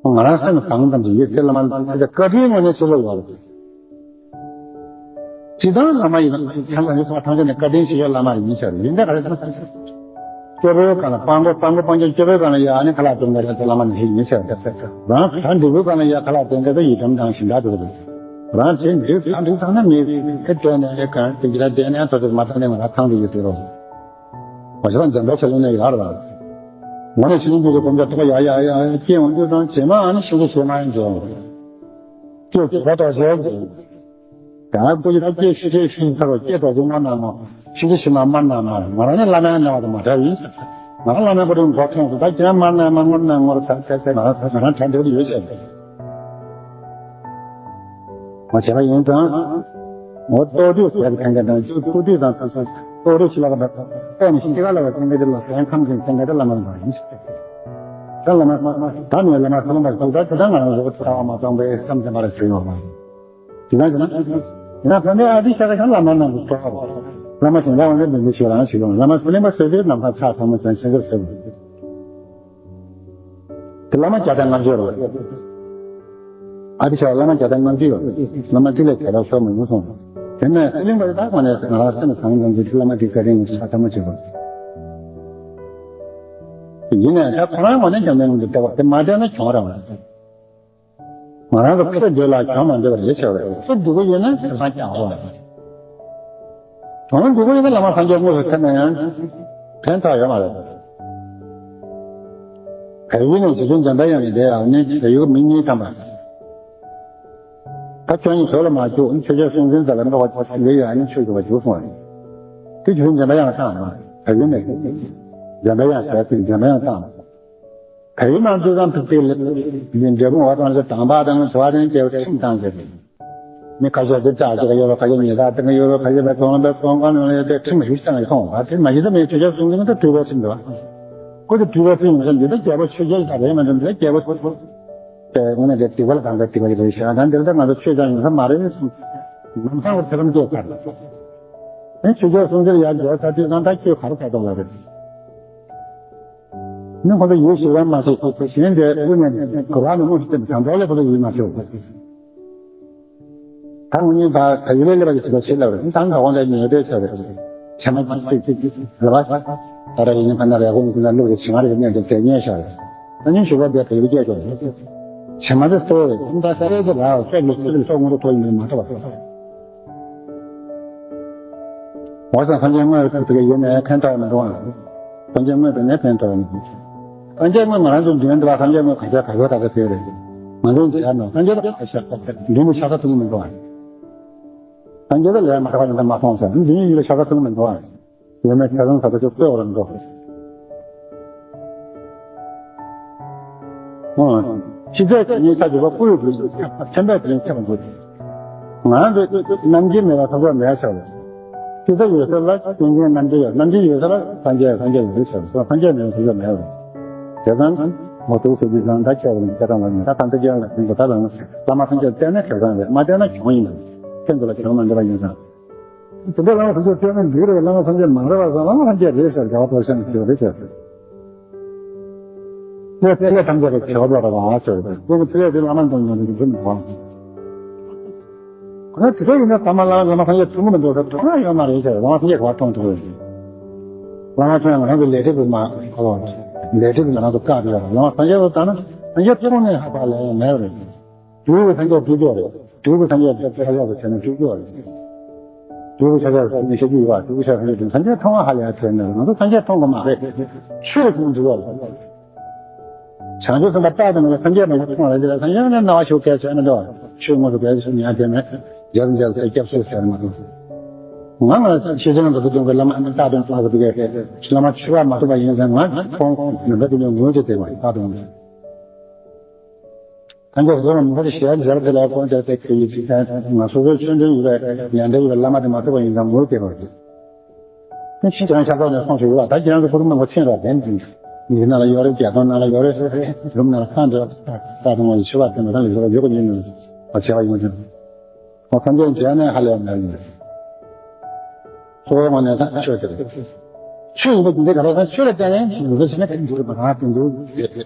ང་རང་སེམས་བཟང་ཙམ་ཞིག་ཡོད་དེ་བླ་མ་ཚེ་རིང་བཀའ་དྲིན་ངོས་ནས་ཆེ་ལོས་ཡོད་རེད། ཇི་ལྟར་བླ་མ་ཡིན་ན་ཐམས་ཅད་ནི་ཐམས་ཅད་ནི་བཀའ་དྲིན་ཆེ་ཤོས་བླ་མ་ཡིན་ཟེར། ཡིན་ད་ག་རེ་ཟེར་ན། སྐྱེ་བོའི་གང་ལ་སྤྲང་པོ་སྤྲང་པོ་སྤང་རྒྱུ་སྐྱེ་བོའི་གང་ལ་ཡ་ནི་ཁ་ལག་སྟོན་ག་རེ་ཟེར་བླ་མ་ནི་ཡིན་ཟེར། རང་གང་འབྲས་བུའི་གང་ལ་ཡ་ཁ་ལག་སྟོན་ག་ཡི་དམ་དང་ཞིང་དག་ཏུ་རེད། རང་ཚེ་འདི་ཚང་འདི་ཚང་ན་མི་ཁེ་སྤྲད་ནས་ཨེ་གང་དེ་འདྲ་བསྡད་ནས་ཐོ་ཚིག་མ་བཏང་ནས་ང་རང་ཐང་དུ་ཡོད་ཟེར་རོ། བ་ཞིག་ལ་འཛམ་བུའི་ཆ་ལུགས་ནས་ཡར་བ། ངོ་ནས་ཤིང་འདི་ཚོ་གོམ་བྱ་ཐོག་ཡ་ཡ་ཡ་ཡ་སྐྱེ་འོང་དུས་དང་རྗེས་མ་ཨ་ནི་ཤིང་འདི་ཞེས་མ་ཡིན་ཚོ། སྐྱེ་བྱེད་པ་དོག་བྱེད་ཀྱི། ད་ཀུ་ཅི་ད་ཀྱེ་ཤི་ཁྲེ་ཤི་ཁ་རོ་ཀྱེ་ཏོ་ཀུ་མ་ན་མོ་ཤི་ཁྲེ་ཤི་མ་མ་ན་མ་ང་རང་ནི་བླ་མའི་ནང་དུ་མ་འདྲ་ཡིན། ང་རང་བླ་མའི་པོ་ཏི་མགོ་ཐོན་སོང་། ད་ཁྱེད་རང་མ་ན་མ་ངོར་ན་ངོར་ད་ད་ད་ང་རང་ད་ང་རང་གྲ་འདྲ་ཡོད་བྱས། ང་བྱས་པ་ཡིན་ཙང་། ངོ་ལྟོ་དུས་ཟས་ཀྱི་ཕན་ཁེ་དང་ཅིག་ཁུ་དུས་དང་ཚོ་ཚོ་ལྟོ་རུ་ཤི་ལ་ག་ད་ལྟོ་ནི་ཤི་ཁ་ལ་བ་ཕན་ཁེ་དེ་ལ་ཟས་ཁམས་ཀྱི་ཕན་ཁེ་དེ་བླ་མ་ལ་ཡིན། ད་བླ་མ་ད་ནི་བླ་མ་ཚོ་ལ་མ་ཐོང་ད་ད་ང་རང་རོགས་ཚ་བ་མ་ཐོང་པའི་བསམ་བྱས་པ་ར་བྱུང་ཡོད་མ། དེ་ན་དེ་ན་དེ་ན་ཕ་མའི་ཨ་ཏི་ཤ་ཁ་ཤང་བླ་མ་ནང་དུ་གཏོགས། བླ་མ་དེ་འདྲ་བ་འདི་འདི་འདི་ཞིག་རང་ཞིག་ཡོང་། བླ་མ་སུ་ལེན་པ་སོ་སོའི་ནམ་མཁའ་ཕྱག་ཐོག་མ་ཅན་ཤེས་གི་ཟེར་བ། དེ་བླ་མ་བརྒྱ་དང་ལྔ་བཅུ་རེད། ཨ་ཏི་ཤ་བླ་མ་བརྒྱ་དང་ལྔ་བཅུ་ཡོད། བླ་མ་དེ་ལས་ག་ལ་སོགས་མ་ཡོང་སོང་། དེ་ནས་སུ་ལེན་པ་དེ་དག་ནས་ང་རང་སེམས་བཟང་ཙམ་གྱི་བླ་མ་དེ་བཀའ་དྲིན་ཤ་ཐོག་མ་བྱེད་པ། ཡིན་ནའི་ད་ཁོ་རང་ངོས་ནས་ཀྱང་མེད་འདུག་ལྟ་བ་དེ་མ་བསྡད་ན་གྱོང་རང་རེད། ང་རང་གི་ཕུད་འདོད་ལ་གྱོང་མ་འདོད་པ་རེད་ཆོག་རེད། ཕུད་སྡུག་པོ་ཡོད་ན་ཁ་སང་ཀྱང་འོ། གྱོང་སྡུག་པོ་ཡོད་ན་བླ་མ་སངས་རྒྱས་དངོས་སུ་ཐོན་ན་ཡང་ཕན་ཐོགས་ཡོད་མ་རེད། བལ་ཡུལ་ནས་རྗེ་བཙུན་འཇམ་དཔལ་དབྱངས་ནས་བསྡད་ཡག་ནི་བལ་ཡུལ་མི་གཉིས་ཐམ་པ། ད་ཁྱོད་གཉིས་བོད་ལ་མ་བཅུག་ཆོས་རྒྱལ་སྲོང་བཙན་ཟེར་ལ་འགྲོ་བ་ཆོས་ལས་ཡོད་ཨ་ནི་ཆོས་ཞུ་བ་བཅུག་སོང་བ་རེད། དེ་རྗེ་བཙུན་འཇམ་དཔལ་དབྱངས་ལ་བཏང་བ་བལ་ཡུལ་ནས་འཇམ་དཔལ་དབྱངས་ཟེར་དེ་འཇམ་དཔལ་དབྱངས་བཏང་བ། བལ་ཡུལ་ནང་དུ་ཙམ་ཕུག་སྟེ་ལེགས་འབྲས་བུ་བ་དང་དང་པ་དང་དྲི་བ་དང་སྐྱེ་བ་ཁྲིམས་བཏང་ཟེར། མི་ཁ་ཤས་དེ་ལྕགས་ཀྱི་ཡོད་པ་ཁ་ཤས་ཉེས་དག་སྟེང་གི་ཡོད་པ་ཁ་ཤས་པའི་ཚོང་པའི་ཚོང་ཁང་ནང་ལས་དེ་ཁྲིམས་ཞུ་བཏང་ཡོད་སོང་བ་དེ་མ་ཡིན་ད་མི་ཆོས་རྒྱལ་གསུང་གི་མི་ད་སྤྲུལ་པའི་ཁྲིམས་འདུག་བ། ཁོ་དེ་སྤྲུལ་པའི་ཁྲིམས་ཡིན་ས་འདི་ད་རྒྱལ་པོ་ཆོས་རྒྱལ་ད་རེད་མ་འདྲ་འདི་ད་རྒྱལ་པོ་དེ་དངོས་གནས་དེ་སྡིག་པ་ལ་གང་ག་སྡིག་པ་ཡོད་རེད་ཤག་ད་འདིར་ད་ང་ཚོ་ཆོས་ཀྱང་ཡིན་ས་མ་རེད། ལམ་སང་བར་ཐེ་ཚོམ་སྐྱེས་ཚར། ཨེ་ཆོས་རྒྱལ་གསུང་ཚུལ་ཡར་རྒྱས་ཚར་དུས་ཙང་ད་ཁྱོད་ག་རེ་ག་རེ་གཏོང་ལ་རེད། ནི་ཁོ་ཚོ་ཡིད་ཞིག་རང་མ་ཟད་གཞན་དེ་དབུ་ནས་གོ་བ་ནས་དངོས་སུ་བསྟན་པ་དང་འདྲ་ལས་ཁོ་ཚོ་ཡིད་མ་ཆེས། ད་ངོ་ཉིད་ད་ད་ཡུལ་ལས་སླེབས་པ་ཞིག་ད་ཆེ་ལབ་རེད། ད་ང་འོང་ད་ཉེ་དེ་ཆེ་རེད། ཆེ་མ་ཅིག་ཅིག་ཅིག་ཅིག་རེད་བ། ད་ར་ཡིན་ཁ་ན་རེ་ཧོང་ཁུ་ན་ལུག་རེ་ཆེ་ང་རེ་ཉེ་དེ་དེ་ཉེ་ཤ་རེད། ད་ཉིན་ཞུ་བ་དེ་ད་ཡུལ་སྐད་ཀྱོ་རེད། ཆེ་མ་དེ་སོ་རེད། ད་ས་རེད་དེ་ར་སོ་ལུག་སོ་ལུག་སོ་ངོ་རུ་ཐོ་ཡིན་མ་ཐོ་བ། འོ་ཙང་སངས་རྒྱས་དངོས་ཐུག་ཐུག་ཡོད་ནའི་ཕན་ཐོགས་མི་འདུག་ཨ། སངས་རྒྱས་དངོས་དུ་ནས་ཕན་ཐོགས་མི་འདུག་སངས་རྒྱས་དངོས་ང་རང་ཚོ་མདུན་དུ་བ་སངས་རྒྱས་དངོས་ག་ཚད་ག་ཚོད་ག་ཚོད་ཟེར་རེད། ང་ཚོ་མཇལ་ནོ་སངས་རྒྱས་ད་ག་ཤ་མདུན་དུ་ཤ་ཚ་ཐུག་མི་འདུག་ཨ། སངས་རྒྱས་ད་ལས་མ་ཐག་པ་ཡིན་ད་མ་སོང་ཟེར་མདུན་ཡུལ་ལ་ཤ་ཚ་ཐུག་མི་འདུག་ཨ། ཡོད་མེད་ཆ་ཚང་ས་ད་ཆོག་ལྟོས་རང་འགྲོ། ཨང་། ཤེས་བྱ་ཉིད་ཆ་འཇོག་པ་ཀུན་ཡོད་དུ་ཁྱབ་པ་ཁྱབ་པའི་དོན་ཁྱབ་པ་དགོས། ང་ཚོས་རྣམ་འགྱུར་མེད་པ་ཐོབ་པ་མེད་ཟེར་བ། ཤེས་བྱ་ཡོད་ས་ལ་རྐྱེན་ཅན་རྣམ་འགྱུར་ཡོད། རྣམ་འགྱུར་ཡོད་ས་ལ་སངས་རྒྱས་སངས་རྒྱས་ཡོད་ཟེར་བ། སངས་རྒྱས་མེད་ས་ལ་མེད་བ། དེ་ཙང་། མོ་ཏོག་སོ་བཞི་ཙང་ད་ཁྱོད་ལ་སྐད་གྲགས་ལ་ཉེ་ད་ད་འདི་རྒྱལ་ལ་ཟིན་དགོས་ད་ལ་ན་བླ་མ་སངས་རྒྱས་བསྟེན་ན་ཁྱོད་ཙང་རེད། མ་བསྟེན་ན་གྱོང་ཡིན་ལ། ཁྱོད་ཚོ་ལ་གྱོང་མ་འདྲ་བ་ཡིན་ཙང་། དེ་འདྲ་བླ་མ་སངས་རྒྱས་བསྟེན་ན་འགྲིག་རེད། བླ་མ་སངས་རྒྱས་མ་རེད་བ་ཟེར། བླ་མ་སངས་རྒྱས་རེད་ཟེར་དགའ་བ་དོར་ཤ་ནས་ཁྱོད་རེད་ཟེར། དེ་དེ་ལས་ཐམས་ཅད་ཀྱི་ཁྱད་པར་རེད་བ་ཟེར། དེ་ནི་དེ་ལས་དེ་བླ་མ་དང་ཉམས་ཀྱི་འགྲིག་མི་འདུག་བ་ཟེར། ཁོ་ན་དེ་འདྲ་ཡིན་ན་ཐ་མ་བླ་མ་བླ་མ་སངས་རྒྱས་མཐོང་གི་མི་འདུག་ཟེར། མཐོང་ཡ་ཡོད་མ་རེད་ཟེར། བླ་མ་སངས་རྒྱས་ག་བ་མཐོང་ཐུབ་རེད་ཟེར། བླ་མ་ཁྱོད་ང་རང་གི་ལས་སྒྲིབ་ཀྱི་མ་ཁོ་ལ་ལས་སྒྲིབ་ཀྱི་ང་རང་ཚོ་བཀག་ཡོད་རེད། བླ་མ་སངས་རྒྱས་ལ་ལྟ་ན་སངས་རྒྱས་མཐོང་ནས་ཧ་པ་ལས་ཡ་མེད་རེད། དུས་ཀྱི་སངས་རྒྱས་སྤྲུལ་སྐྱོ་རེད། དུས་ཀྱི་སངས་རྒྱས་ཁ་ཡག་པོ་བྱས་ན་སྤྲུལ་སྐྱོ་རེད། དུས་ཀྱི་སངས་རྒྱས་ནི་ཤེས་ཀྱི་ཡོད་པ། དུས་ཀྱི་སངས་རྒྱས་སངས་རྒྱས་མཐོང་བ་ཧ་ལས་ཡ་ཐོན་ནས་ང་ཚོ་སངས་རྒྱས་མཐོང་གི་མ་རེད། ཆོས་ཀྱི་འདུལ་བ་རེད། བྱང་ཆུབ་སེམས་དཔའ་རྟག་ཏུ་ངོ་སངས་རྒྱས་མ་མཐོང་བ་རེད། དེ་ལ་སངས་རྒྱས་ནི་རྣ་བ་ཤོག་སྐད་ཆ་ནི་འདྲ་བ་ཆོས་དངོས་སུ་གལ་ཆེ་ཉག་དེ་ནས་རྒྱབ་རྒྱབ་སྐྱབས་སུ་ཟེར་མ་གཏོགས། ང་ང་ཤེས་བྱ་འདི་ཚོ་དུང་གི་བླ་མ་ནི་རྟག་ཏུ་མཐོང་གི་འདུག་གས། བླ་མ་མཆོད་པ་མ་ཐུབ་པ་ཡིན་ཙང་ང་མཐོང་ནི་འདྲ་དེ་ནས་ངོས་དེ་དེ་བ་རྟག་ཏུ་ངོས། སངས་རྒྱས་སོ་སོ་མི་ཚེ་ཞལ་མཇལ་དེ་ལ་དཀོན་མཆོག་དེ་ཁྱེད་ཡིད་ཆེས་མཁན་ང་སོ་སོའི་ཆོས་འབྲེལ་ཡོད་པའི་ཉན་འབྲེལ་ཡོད་པའི་བླ་མ་དེ་མ་ཐུབ་པ་ཡིན་ཙང་ངོས་དེ་བར་གྱི། དེ་ཕྱི་ཅང་ཤ་ཚ་ནས་སོང་ཞིག་ཡོད་པ་ད་ཁྱེད་རང་ཚོ་ཀུ་རུ་མང་པོ་ཕྱིན་རོགས་དེ་འདི་ནང་ལ་ཡོད་རེད། རྒྱ་སྟོང་ནང་ལ་ཡོད་རེད། རུམ་ནང་ལ་ཁང་འདྲ་ད་དུང་ང་ཚོ་ཆོས་པ་དེ་མ་ད་ལ་ཡོད་རེད། ཡོད་གི་ཉིན་ནང་བྱས་པ་ཡིན་ཅིང་། ཨོ་ཐམས་ཅད་མཇལ་ནས་ཧ་ལས་མེད་ཡིན། གཙོ་བོའི་ངོས་ནས་ད་ཆོས་དེ་རེད། ཆོས་ཡིན་པ་འདི་ག་ལ་སང་ཆོས་ལ་བརྟེན་ནས་འདུལ་བྱེད་ན་དེ་འདུལ་བ་དང་དེ་འདུལ་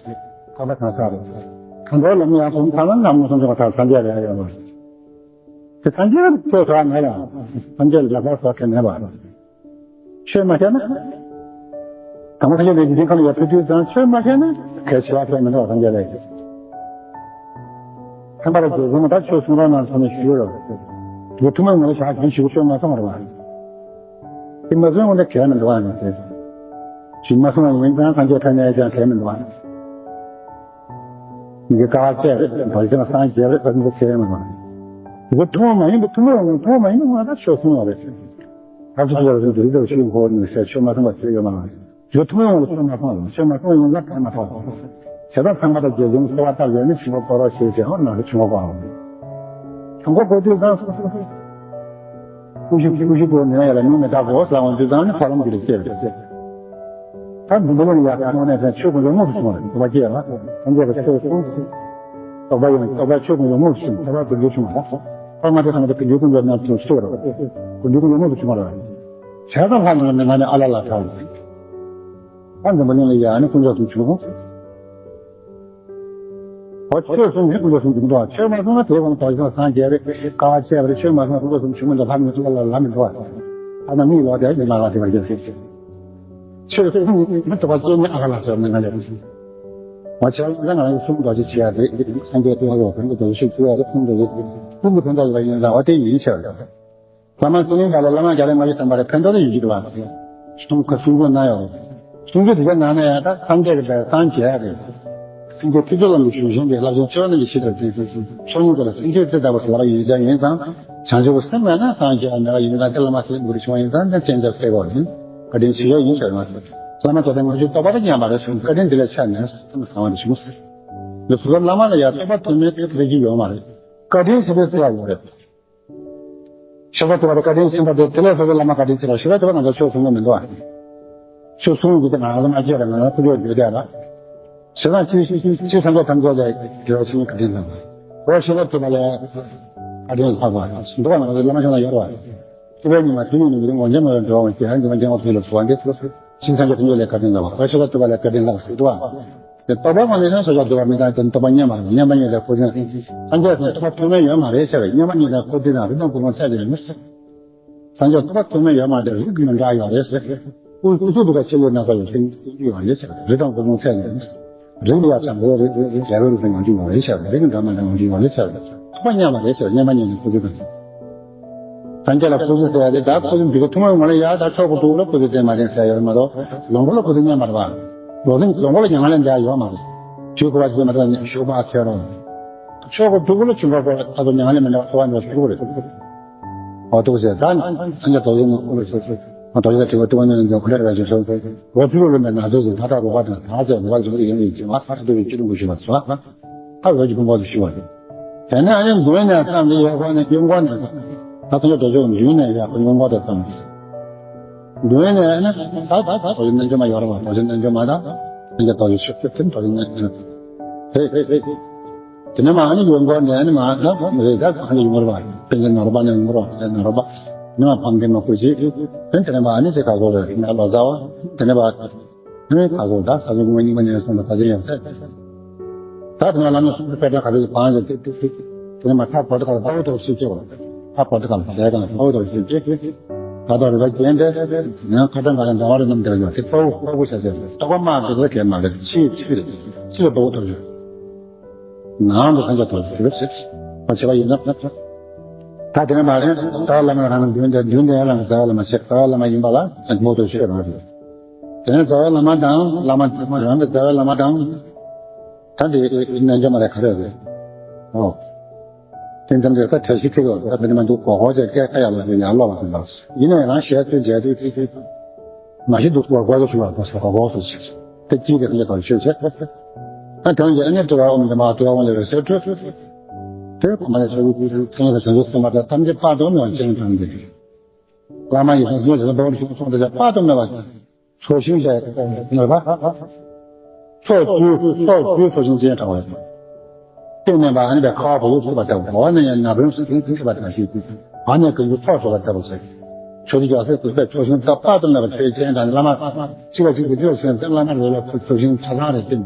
ཐོབ་པ་གང་ཟག་རེད། གང་འདྲ་ལམ་ཡང་སོང་ཐ་ན་ནམ་མཁའ་སོང་ཆོག་ཐར་སངས་རྒྱས་ལ་ཡང་ཡོད་མ་རེད། དེ་སངས་རྒྱས་ཐོས་སོགས་མེད་ལ་སངས་རྒྱས་ལ་ལག་པར་སོགས་མཁན་མེད་པ། ཆོས་མ་བཤད་ན། དང་པོ་སངས་རྒྱས་ནས་འཇིག་རྟེན་ཁམས་ལ་ཡར་ཕེབས་དུས་ཙང་ཆོས་མ་བཤད་ན་གལ་ཆེ་བ་ཁྱོན་མི་འདུག་སངས་རྒྱས་ལ། ཁམས་པ་ལ་རྗེ་བཙུན་མ་ད་ཆོས་གསུང་རོགས་གནང་ཚང་མས་ཞུས་རོགས། དེ་ཐུན་མོང་མ་ལ་བྱ་གཞན་ཞུ་ཆོས་མ་སོང་བ་རེད་བ། དེ་མ་གསུང་འོང་ན་གལ་མི་འདུག་བ་ནི་དེ། ཞུ་མ་སོང་བ་ཡིན་ཙང་སངས་རྒྱས་ཕན་ནས་ཀྱང་གལ་མི་འདུག་བ། མི་དགེ་དཀའ་བ་སྤྱད་རེད། བར་ཆད་སངས་རྒྱས་རེད། ད་འདི་གལ་མི་འདུག་བ། དེ་ཐུན་མོང་མ་ཡིན་པའི་ཐུན་མོང་ཡོང་ཐུན་མོང་མ་ཡིན་པའི་ངོ་ལ་ཆོས་གསུངས་པ་རེད། ད་ཚོ་ཚོ་རེ་འདིར་འདིར་ཤེས་འཁོར་ནས་ཟེར་ཆོས་མ་གསུངས་པ་ཞིག་ཡོད་མ་རེད། ཡོད་ཐུན་མོང་ལ་ཆོས་མ་གསུངས་རེད། ཆོས་མ་གསུངས་ཡོང་ལ་ཐར་མ་ཐོབ། བྱས་ཙང་ཚང་མ་དང་རྗེ་བཙུན་གསོལ་བ་བཏབ་ཡོད་ནི་བྱུང་བ་སྐོར་རོགས་ཞེས་བྱས་ཧོ་ན་རེ་བྱུང་བ་སྐོར་རོགས། བྱུང་བ་སྐོར་དུས་ཙང་སོ་སོ་སོ། ཀུ་ཤུ་ཀུ་ཤུ་སྐོར་མི་ལ་ཡ་ལ་མིང་མི་བཏགས་གོ་ལ་འོང་དུས་ཙང་ནི་འཕགས་ལམ་གྱི་རིགས་སྐྱེ་རེད། ད་འདི་འདི་ལ་ཡ་ཁ་ནས་ཀྱང་ཆོས་ཀུན་ལ་དངོས་སུ་བྱུང་བ་རེད། རྟོགས་པ་སྐྱེ་ལ་ཐམས་ཅད་ལ་ཆོས་གསུངས། རྟོགས་པ་ཡང་རྟོགས་པ་ཆོས་ཀུན་ལ་དངོས་སུ་བྱུང་། རྟོགས་པ་བུ་འགྱུར་བྱུང་བ་རེད། ཐོག་མ་དེ་ཚང་མ་དེ་བུ་འགྱུར་ཀུན་ལ་ནང་དུ་སྐྱེ་བ་རེད། བུ་འགྱུར་ཀུན་ལ་དངོས་སུ་བྱུང་བ་རེད། བྱས་ཙང་ལྷ་ནང་ནས་ང་ནི་ཨ་ལ་ལ་ཐལ། ཨ་འཛམ་བུ་གླིང་ལ་ཡ་ནི་ཀུན་རྫོབ་ཏུ་བྱུང་། ཨོ་ཆོས་གསུངས་ནས་ཀུན་རྫོབ་ཏུ་བྱུང་འགྲོ། ཆོས་མ་གསུངས་ན་དེ་ཀུན་དོགས་ཤིང་སངས་རྒྱས་རེད། དཀའ་བ་སྤྱད་པ་རེད། ཆོས་མ་གསུངས་ན་ཀུན་རྫོབ་ཏུ་བྱུང་མི་འགྲོ། ལྷ་མི་ལ་ལ་ལ་མི་འགྲོ། ཨ་ན་མི་ལོག་དེ་ཉི་མ་ལ་དེ་བ་རྒྱལ་ཆེ། ཆོས་གསུངས་ནས་མི་རྟོགས་པ་སྐྱེ་ནས་ཨ་ལ་ལ་ཟེར་ནས་ང་ལ། ང་བྱས་ན་ང་རང་གསུང་རྡོ་རྗེ་ཆེ་ཡ་རེད། སངས་རྒྱས་སྟོན་རོགས་ཀུན་གྱི་རྡོ་རྗེ་ཤུགས་ཆེ་ཡ་རེད། ཀུན་རྡོ་རྗེ་ཀུན་གྱི་ཕན་ཐོགས་ཡོད་པ་ཡིན་ཙང་འོ་དེ་ཡིན་ཆེ་བ་རེད། བླ་མ་གསུང་ཡིན་པ་ལ་བླ་མ་རྒྱ་ལས་མ་ཞིག་དམ་པ་རེད། ཕན་ཐོགས་ཡོད་ཀྱི་འདུག་བ། གསུང་ཁ་གསུང་རྒྱུ་ན་ཡོད། གསུང་རྒྱུ་དེ་ཚོ་ནང་ན་ཡང་ད་སངས་རྒྱས་ཀྱི་བས་སངས་རྒྱས་རེད། སེམས་ཅན་ཐེ་ཚོམ་ལ་མི་ཞུགས་བཞིན་གྱི་བསླབ་བྱ་ཆེ་བ་རྣམས་ཀྱི་ཕྱི་དར་དེ་ཚོ་ཚོགས་གཉིས་ཀྱི་ལ་སེམས་ཅན་ཚེ་ལྟ་བུ་ལ་ཡིན་ཟེར་ཡིན་ཙང་བྱང་ཆུབ་སེམས་མེད་ན་སངས་རྒྱས་མེད་པ་ཡིན་ཙང་དེ་བླ་མ་སེམས་འགུལ་བྱུང་བ་ཡིན་ཙང་དེ་ཅན་ཅག་སེ་གོ་ཡིན། བཀའ་དྲིན་ཆེ་ཤོས་ཡིན་ཟེར་མ་ཟེར། བླ་མ་ཚོ་དེ་ང་ཚོའི་རྟོགས་པ་རེ་ཉམས་པ་རེད་གསུངས། བཀའ་དྲིན་འདི་ལས་ཆེ་ནས་སེམས་བཟང་བ་རེ་བྱུང་ཟེར། འདི་སོ་སོ་བླ་མ་ལ་ཡང་རྟོགས་པ་ཐོན་མེད་དེ་ལས་ཀྱི་ཡོད་མ་རེད། བཀའ་དྲིན་ཟེར་བའི་ཚུལ་ཡང་ཡོད་རེད། ཤེས་རབ་སྒྲུབ་པ་དང་བཀའ་དྲིན་ཆེན་པོ་དེ་དེ་ལས་ལྷག་པའི་བླ་མ་བཀའ་དྲིན་ཆེ་ར། ཤེས་རབ་སྒྲུབ་པ་ང་ཚོ་ཆོས་གསུང་གི་མི་འདུག་ཨ། ཆོས་གསུང་གི་དེ་ང་ཚོ་མ་སྐྱེས་ར་ང་ཚོ་ཁུ་ལོ་ཡོད་དེ་ར། ཞེ་སྡང་ཅི་ཅི་ཅི་སངས་རྒྱས་ཐམས་ཅད་ལས་དགེ་བ་ཆེན་པོའི་བཀའ་དྲིན་ལྷག་པ། འོ་ཤེས་རབ་སྒྲུབ་པ་ལས་བཀའ་དྲིན་ལྷག་པ་འདུག་ཨ། ང་ཚོ་བླ་མ་ཆུང་ན་ཡོད་ར། སྐྱེ་བའི་ཉི་མ་དུས་ཉིད་ནས་མི་རིང་ངོ་འཇམ་མ་ཡོད་འགྲོ་བ་ཞེས་ཧང་གི་མ་འཇམ་བ་དུས་ལ་བཟོ་བ་འདི་ཚོ་ཤིང་སངས་རྒྱས་ཐམས་ཅད་ལས་བཀའ་དྲིན་ལྷག་པ། འོ་ཤེས་རབ་སྒྲུབ་པ་ལས་བཀའ་དྲིན་ལྷག་པ་ཟེར་འདུག་ཨ། དེ་རྟོགས་པ་ངོ་ནས་ཀྱང་སོ་སོར་འདུ་བ་མི་འདང་དེ་རྟོགས་པ་རྙེད་མ་རེད། རྙེད་པ་རྙེད་པའི་ཁུར་ཆེན། སངས་རྒྱས་ཀྱིས་རྟོགས་པ་ཐོགས་མེད་ཡོད་མ་རེད་ཟེར་བས། རྙེད་པ་རྙེད་པའི་ཁུར་དེ་དང་རིགས་དང་གོ་འཕང་ཚད་ཀྱི་མི་ཟེར། སངས་རྒྱས་རྟོགས་པ་ཐོགས་མེད་ཡོད་མ་རེད། རིགས་ཀྱི་མི་འདྲ་ཡོད་རེད་ཟེར། ཀུན་ཀུན་རྫོབ་ཏུ་ཁ་ཆེ་ལོས་ན་ས་ཡོད་དེ་ཡོད་རེད་ཟེར། རིགས་དང་གོ་འཕང་ཚད་ཀྱི་མི་ཟེར། རིགས་ལ་ཡ་ཚ་མོ་རེད། རྒྱལ་བའི་རིགས་དང་ཡང་ཅིག་ཡོད་རེད་ཟེར། རིགས་ཀྱི་འདྲ་མ་འདྲ་ཡང་ཅིག་ཡོད་རེད་ཟེར། རྟོགས་པ་རྙེད་མ་རེད་ཟེར། རྙེད་པ་རྙེད་པའི་ཁུར་དེ་དང་། སངས་རྒྱས་ལ་ཁུར་ཆེན་ཟེར་ཡ་དེ་ད་ཁུར་ཆེན་འདི་ཚོ་ཐུན་མོང་ངོ་ལ་ཡ་ད་ཆོས་སྒོ་དྲུག་ལ་ཁུར་ཆེན་བསྟན་མ་བསྟན་ཟེར་ཡ་ཡོད་མ་གཏོགས་ལོངས་སྐུ་ལ་ཁུར་ཆེན་རྙེད་མ་རེད་པ། ལོངས་སྐུ་ལོངས་སྐུ་ལ་མྱ་ངན་ལས་འདས་ཡོད་མ་རེད། དུས་འཁོར་བ་ཞིག་མ་གཏོགས་བཞུགས་པ་ཟེར་རོ། ཆོས་སྒོ་དྲུག་ལ་ཆུ་འཁོར་བ་ད་དུ་མྱ་ངན་ལས་མི་འདའ་བ་ཐོབ་པ་འདྲ་ཞུ་དགོས་རེད། འོ་ཐུགས་ཟེར་ད་སངས་རྒྱས་རྡོ་རྗེ་ནང་ཁུལ་ལ་ཆོས་ཆོས་རྡོ་རྗེ་ལ་དྲི་བ་དུ་བ་ནས་འདི་ཁུ་ལེར་བ་ཞིག་སོང་ཟེར། འོ་ཕུལ་བ་ལ་མེད་ན་དུ་ཟེར་ད་ལྟ་རོགས་པ་དང་ད་ཟེར་རོགས་པ་ཟེར་ཡོང་ཡིན་གྱི་མ་ས་ཐུབ་པའི་ཆོས་སྒྲུབ་དགོས་ཞུ་བ་ཟེར་བ། ད་འོད་ཀྱི་ཕུང་པོ་དུ་ཞུ་བ་རེད། དེ་ནས་ཨ་ནི་མདུན་ནས་བརྩམས་ཏེ་ཡར་འཁོར་ནས་གཡོན་སྐོར་ནས་ད་ཐུན་ཚོད་རྡོ་རྗེ་མདུན་ནས་ཡར་འཁོར་གཡོན་སྐོར་དུ་བརྩམས། མདུན་ནས་ཨ་ནི་ད་ད་ད་རྡོ་རྗེ་རྣལ་འབྱོར་མ་ཡོད་རེད་པ། རྡོ་རྗེ་རྣལ་འབྱོར་མ་དང་སངས་རྒྱས་རྡོ་རྗེ་ཆོས་སྐུ་དེ་རྡོ་རྗེ་རྣལ་འབྱོར་རེད་རེད་རེད། དེ་ནས་མ་ཨ་ནི་གཡོན་སྐོར་ནས་ཨ་ནི་མ་ད་རེད་ད་ཨ་ནི་ཡོང་རེད་པ། པཎ་ཆེན་ནོར་བུ་པ་ནས་ཡོང་རེད་པ། པཎ་ཆེན་ནོར་བུ་པ་ནས་མ་ཕམ་ཁའི་མ་སྐུ་ཅིག་དེ་ནས་མ་ཨ་ནི་ཅིག་ག་གོ་རེད་ང་ལོ་ཙཱ་བ་དེ་ནས་པ། ཨེ་ཁ་སོ་ད་ཁ་སོ་ཉི་མ་ཉི་མ་ནས་སོང་ལ་ཁ་སེ་ཡང་ཐད། ད་དེ་ནས་བླ་མ་གསུང་གི་དཔེ་ཆ་ག་ཚོད་ཀྱི་བང་ཞིག་ཏིག་ཏིག་ཏིག་ཏིག་དེ་ནས་མ་ཐག་བར་དུ་ཁ་ལ་དཔའ་བོ་ཐོག་ཤིག་ཅེས་བ། ཐག་བར་དུ་ཁ་ལ་ཟས་དང་དཔའ་བོ་ཐོག་ཤིག་ཅེས། ད་ལྟ་རུ་བ་རྒྱན་ཏེ་ཡང་ཁ་བྲང་ག་ལ་འདྲ་བ་རེ་རྣམས་དེ་ལ་ཡོད་དེ་དཔའ་བོ་དཔའ་བོ་བྱ་བྱ་རྟོགས་པ་མ་དེ་ཚོ་གས་མ་རེད། ཕྱི་ཕྱི་རེད། ཕྱི་ལ་དཔའ་བོ་ཐོག་ཡོད། ནང་དུ་སངས་རྒྱས་ཐོག་ཡོད་ཟེར། ཁ་བྱེ་བ་ཡིན་ན། ད་དེ་ནས་མ་རེད། རྩ་བའི་བླ་མ་རང་གི་མདུན་དེ་མདུན་དེ་ཡང་རང་གི་རྩ་བའི་བླ་མ་ཆེ། རྩ་བའི་བླ་མ་ཡིན་པ་ལ་སེམས་མོ་ཐོག་ཤོད་རང་རེད། དེ་ནས་རྩ་བའི་བླ་མ་དང་བླ་མ་རང་གི་རྩ་བའི་བླ་མ་དང་། ད་འདི་རྣལ་འབྱོར་མ་རེད་ག་རེ་རེད། ཨོ། དེ་འདྲ་འདི་ད་བཀྲ་ཤིས་ཁྱེད་ཀྱིས་ད་འདི་མ་འདུག་གོ་གོ་ཅེས་སྐད་ཁ་ཡག་ལ་ཡར་ལོག་པ་དང་། ཡིན་ན་ཡང་ཞལ་ཚུལ་མཇལ་དུས་ཚིག་ཚིག་མ་ཤི་འདུག་གོ་གོ་ཚོ་ཞུ་བ་གོ་ས་གོ་གོ་སོ་ཞིག་དེ་གཅིག་གི་ཁ་ཡག་ག་ཤོད་ཆེ། ཨ་དང་གི་ཨ་ནི་དུ་བ་འོང་མི་མ་དུ་བ་འོང་ལེ་བའི་སེ་ཁྲོད། དེ་ཁོ་མ་ནས་ཚོ་གི་ཚང་གི་བྱང་ཆུབ་སེམས་དཔའ་དང་ཐམས་ཅད་དཔག་ཏུ་མེད་པ་སྤྱན་དྲངས་ཏེ། བླ་མ་ཡི་དམ་སེམས་ཅན་དཔའ་བོ་གསུང་དེ་དཔག་ཏུ་མེད་པ། ཚོགས་ཞིང་དེ་མེད་པ། ཕྱོགས་བཅུའི་ཕྱོགས་བཅུའི་ཚོགས་ཞིང་སྤྱན་དྲངས་པ་ཡིན། སྟེང་ནས་མ་ཨ་ནི་པའི་ཁ་བ་བུ་ལུག་ཚུགས་པ་ལྟ་བུ། འོག་ནས་ཡང་ན་བུན་སུ་ཐིང་ཐིང་ཚུགས་པ་དང་ཞིག་ཨ་ནས་ཀུན་གྱི་ཚོགས་ཚུགས་པ་ལྟ་བུ་ཟེར། ཕྱོགས་བཅུའི་རྒྱལ་སྲས་ཀུན་དཔལ་ཚོགས་ཞིང་དཔག་ཏུ་མེད་པ་ཚོགས་སྤྱན་དྲངས་བླ་མ། གཅིག་ལ་གཅིག་ཏུ་གཅིག་ལ་གཅིག་ལ་བླ་མ་རེ་རེ་ལ་ཚོགས་ཞིང་ཆ་ཚང་རེ་བསྟན།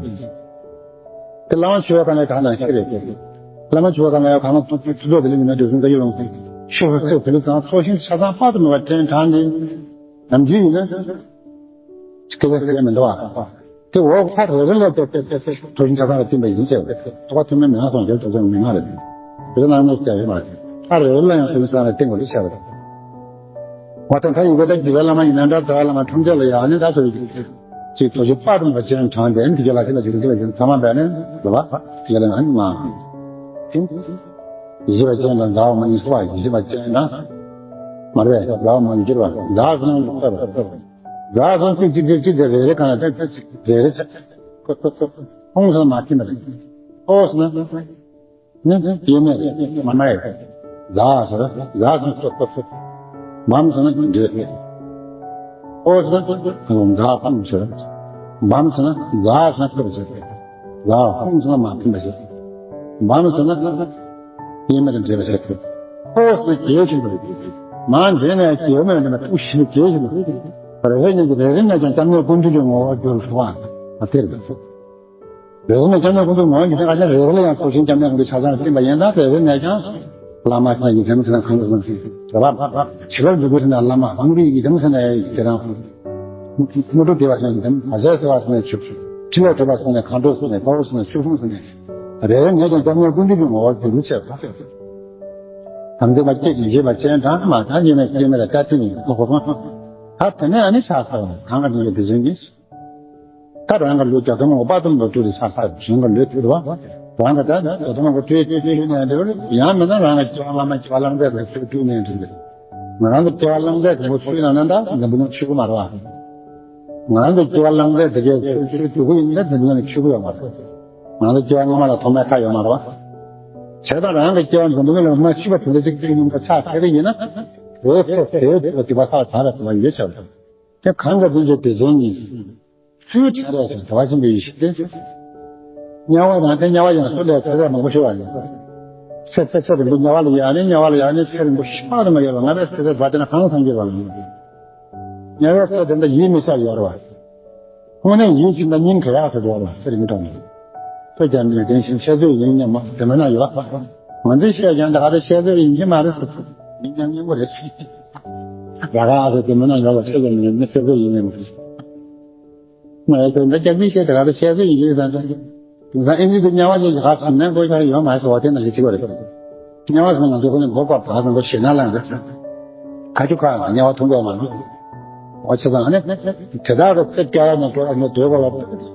དེ་བླ་མ་མཆོད་པའི་སྒང་ལ་ད་ནང་བཞིན་རེད། བླ་མ་མཆོད་པའི་སྒང་ལ་ཡང་གང་ལ་ཐུགས་ཐུགས་ཐུགས་རྗེ་ལེགས་མིན་འདོད་གསུམ་ཀ་ཡི་ལུང་ཤེས་པའི་ཚེ་དེ་ལ་ཚང་ཚོགས་ཞིང་ཆ་ཚང་དཔག་ཏུ་མེད་པ་སྤྱན་དྲངས་ནས་ནམ་རྒྱུན་ཡིན་ན་སྐད་ཆ་ཟེར་མི་འདུག་བ། དེ་འོག་ཁ་རེ་རེ་ལ་དེ་དེ་དེ་དེ་ཚོགས་ཞིང་ཆ་ཚང་ལ་བསྟན་པ་ཡིན་ཟེར་བ་རེད། ཐོག་ཐུན་མོང་མི་ང་སོང་རྒྱལ་དོ་ཚང་མི་ང་རེད། དེ་ནང་ནས་བསྡད་ཡོད་མ་རེད། ཁ་རེ་རེ་ལ་ཡང་ཐུན་སང་ལ་བསྟན་དགོས་རེད་བྱས་པ་རེད། འོ་ད་ད་ཡི་གེ་ད་རྒྱུད་པའི་བླ་མ་ཡིན་ན་འདྲ་རྩ་བའི་བླ་མ་ཐམས་ཅད་ལ་ཡང་ནི་ད་ཚོ་ཡི་གེ་ཅིག་ཚོགས་ཞིང་དཔག་ཏུ་མེད་པ་སྤྱན་དྲངས་ཏེ་འདི་ག་ལ་ཅི་ལ་ཅི་ལ་ཅི་ལ་ཅི་ལ་ཚང་མ་འབད་ནས་ལ་བ་དེ་ག་ལ་ཨ་ནི་མ། དེ་ ཡིད་བྱེད་པ་ཅན་དང་ཟླ་བ་མ་ཡིན་སོགས་པ། ཡིད་བྱེད་པ་ཅན་དང་མ་རེད། ཟླ་བ་མ་ཡིན་གྱུར་པ། ཟླ་གསུམ་ལ་ལྟོས་པ། ཟླ་གསུམ་གཅིག་གཅིག་གཅིག་གཅིག་དེ་རེ་རེ་གང་ལ་ཐད་ཀ་གཅིག་རེ་རེ་ཆ་ཁོ་ཁོ་ཁོ་ཁོ་ཁོང་ཚོ་མ་ཐིམ་པ་རེད། ཨོ་སོང་ན། ནི་ཡོད་མེད་མ་མ་ཡི། ལ་ཟེར་ལ་ཟེར་ཏོ་ཏོ་ཏོ། མམ་ཟེར་ན་འདོད། ཨོ་ཟེར་ན་ལ་ཕུང་ཟེར། མམ་ཟེར་ན་ལ་ཟེར་ན་ཐོབ་ཟེར། ལ་ཕུང་ཟེར་ན་མ་ཕུང་བ་ཟེར། མམ་ཟེར་ན་ཡོད་མེད་དང་འབྲེལ་བ་ཟེར་ཏོ། ཨོ་ཟེར་ན་གལ་ཆེན་པོ་རེད། མ་འདྲེས་ན་ཡོད་མེད་དང་ཐུག་ཤིན་གལ་ཆེན་པོ་རེད། རེ་རེ་ནས་རེ་རེ་ནས་ཀྱང་སྐྱབས་གནས་ཀུན་འདུས་ཀྱི་ངོ་བོར་གྱུར་སོང་བ་དེ་རེད། རེ་རེ་ནས་སྐྱབས་གནས་ཀུན་འདུས་ངོ་བོ་ཉིད་དེ་ང་ཅག་རེ་རེ་ལ་ཡང་ཚོགས་ཞིང་སྐྱབས་གནས་ཀུན་འདུས་ཆ་ཚང་བསྟན་པ་ཡིན་ན། རེ་རེ་ནས་ཀྱང་བླ་མ་ཆེན་ཡི་དམ་ཟེར་ན་གང་དུ་གང་དུ་བྱེད་པ། བྱེད་པར་འཇུག་པ་ཟེར་ན་བླ་མ་དངོས་རིག་ཡི་དམ་ཟེར་ན་ཡང་དེ་རང་། དངོས་གྲུབ་སྟེར་བ་ཟེར་ན་ཡི་དམ། བྱ་བྱེད་ཟེར་བ་ཟེར་ན་ཆུ། འཁྲིད་པར་གྲོལ་བ་ཟེར་ན་གང་འགྲོ་ཟེར་ན་དཔའ་བོ་ཟེར་ན་ཆོས་སྐྱོང་ཟེར་ན། རེ་རེ་ནས་ཀྱང་སྐྱབས་གནས་ཀུན་འདུས་ཀྱི་ངོ་བོར་གྱུར་བྱས་པ། དམ་ཚིག་པ་སྐྱེད་ཅིང་བཞེས་པ་ཅན་དང་མ་དང་ཉེས་མེད་སྐྱེ་མེད་ལ་ལྟ་ཚུལ་ནི་ལོག་གོ། ད་དེ་ནས་ཨ་ནི་ཆགས་ཚར་བ་གང་ག་ནས་དེ་བཞིན་གྱི། ད་རང་གི་ལུས་རྒྱ་སྟོན་མ་དཔའ་གཏུམ་ལ་སྤྲུལ་ཏེ་ཆགས་ས་རང་གི་ལུས་སྤྲུལ་བ། རང་གི་ད་རྒྱ་སྟོན་མ་སྤྲུལ་སྤྲུལ་ནས་འདྲ་བ། ཡང་མིན་ན་རང་གི་སྐྱེ་བ་བླ་མ་སྐྱེ་བ་བླང་དོར་ལ་སྤྲུལ་སྤྲུལ་ནས་འདྲ་བ། ང་རང་གི་སྐྱེ་བ་བླང་དོར་དང་པོ་སྤྲུལ་ན་ན་ད་འཛམ་བུ་གླིང་ཆོད་ཀྱི་མ་རེད་བ། ང་རང་གི་སྐྱེ་བ་བླང་དོར་དེ་གའི་སྤྲུལ་སྤྲུལ་འདུག་གི་ཡིན་ན་འཛམ་བུ་གླིང་ཆོད་ཀྱི་ཡོད་མ་རེད། ང་རང་གི་སྐྱེ་བ་སྔ་མ་ལ་ཐོག་མའི་ཁ་ཡོད་མ་རེད་བ། བྱས་ཙང་རང་གི་སྐྱེ་བ་འཛམ་བུ་གླིང་ལ་མ་ཆོད་པ་དེ་འདྲ་ཅིག་སྤྲུལ་ཡིན་པ་ཆགས་ཐལ་གི་ཡིན་ན། དེའི་ཚེ་དེའི་དུས་ལ་སྡིག་པ་བསགས་གྲངས་ལས་ཐོབ་པ་ཡོད་ཆེ་བ། དེ་གང་ག་དུས་ཀྱི་དེ་བཞིན་ཉིད། ཚུལ་ཕྲ་རབ་ཟེར་དེ་བ་ཆེན་པོའི་ཡེ་ཤེས་ཏེ། དམྱལ་བ་དང་དེ་དམྱལ་བ་ཡང་སུ་ལས་ཚེ་ཚད་མང་པོ་ཤི་བ་ཡིན། ཚེ་ཚེ་ཚེ་རིང་པོ་དམྱལ་བ་ལ་ཡང་ནས་དམྱལ་བ་ལ་ཡང་ནས་ཚེ་རིང་པོ་ཤི་བ་དུ་མ་ཡོད་པ་ང་པའི་ཚེ་ཚད་བ་དེ་ན་གང་སངས་རྒྱས་པ་ལ་ཡིན། དམྱལ་བའི་ཚེ་དེ་འདྲ་ཡིད་མི་ཆགས་ཡོད་རེད་བ། དངོས་གནས་ཡིད་ཆེས་ན་སྙིང་ག་ཡག་ཏུ་འགྲོ་བ་ཟེར་མི་གྲངས་མེད། ཁྱོད་ཀྱང་མི་དེ་བཞིན་བཤད་ཚོད་ཡིན་སྙམ་མ་དེ་མི་སྣང་ཡོད། ང་ཚོས་བཤད་ཀྱང་ད་ག་ཚོད་བཤད་ཚོད་ཡིན་གྱི་མ་རེད་ཟེར། མི་སྙམ་སྙམ་པོ་རེད་ཟེར། ར་ག་ཨ་ཟེར་དེ་མི་སྣང་ཡོད་པ་ཁྱོད་ཀྱང་མི་བཤད་ཚོད་ཡིན་སྙམ་མ་རེད། ང་ཡང་དེ་འདྲ་སྐྱག་རྫུན་བཤད་དེ་ག་ཚོད་བཤད་ཚོད་ཡིན་གྱི་རེད་ད་ཟེར། དེང་སང་ཨེ་ཙི་དུ་དམྱལ་བ་ཅན་གྱི་ཁ་ཟུམ་ནས་མགོ་ཤར་ཡོད་མ་སོང་བ་དེ་ན་ལས་བྱེད་པ་རེད། དམྱལ་བ་ཟེར་ང་ཚོ་ཁོ་ནི་མགོ་སྐོར་ད་ཟེར་མགོ་ཞེད་སྣང་ལངས་རེད་ཟེར། ཁ་ཆུ་ཁ་ཡང་དམྱལ་བ་མཐོང་གི་ཡོད་མ་རེད། འོ་བྱས་ཙང་ཨ་ནི། དེ་དག་གི་ཚེ་སྐྱེ་བ་ནས་སྐྱེ་བ་ནས་སྡོད་དགོས་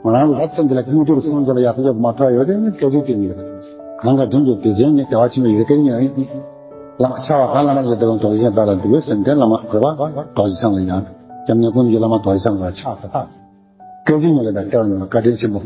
པ། ང་རང་གི་ཚེ་འདི་ལ་ཀུན་འདུས་སངས་རྒྱས་ལ་ཡར་སངས་རྒྱས་མ་ཐོབ་ཡོད་དེ་ནི་སྐད་ཅིག་ཅིག་ཡིན། གང་ག་དྲིན་གྱིས་དེ་བཞིན་ཉིད་བདེ་བ་ཆེན་པོ་ཡོད་མཁན་ཡིན། བླ་མ་ཆ་བ་གང་བླ་མ་ལ་བདེ་བ་རྡོ་རྗེ་འཆང་ལ་ཡང་འདུག་ཟེར་ཏེ་བླ་མ་གོ་བ་རྡོ་རྗེ་འཆང་ལ་ཡང་སྐྱབས་གནས་ཀུན་གྱི་བླ་མ་རྡོ་རྗེ་འཆང་ལ་ཕྱག་འཚལ་ད། སྐད་ཅིག་ཉིད་ལ་ད་སྐྱབས་གནས་བཀའ་དྲིན་ཆེན་པོ།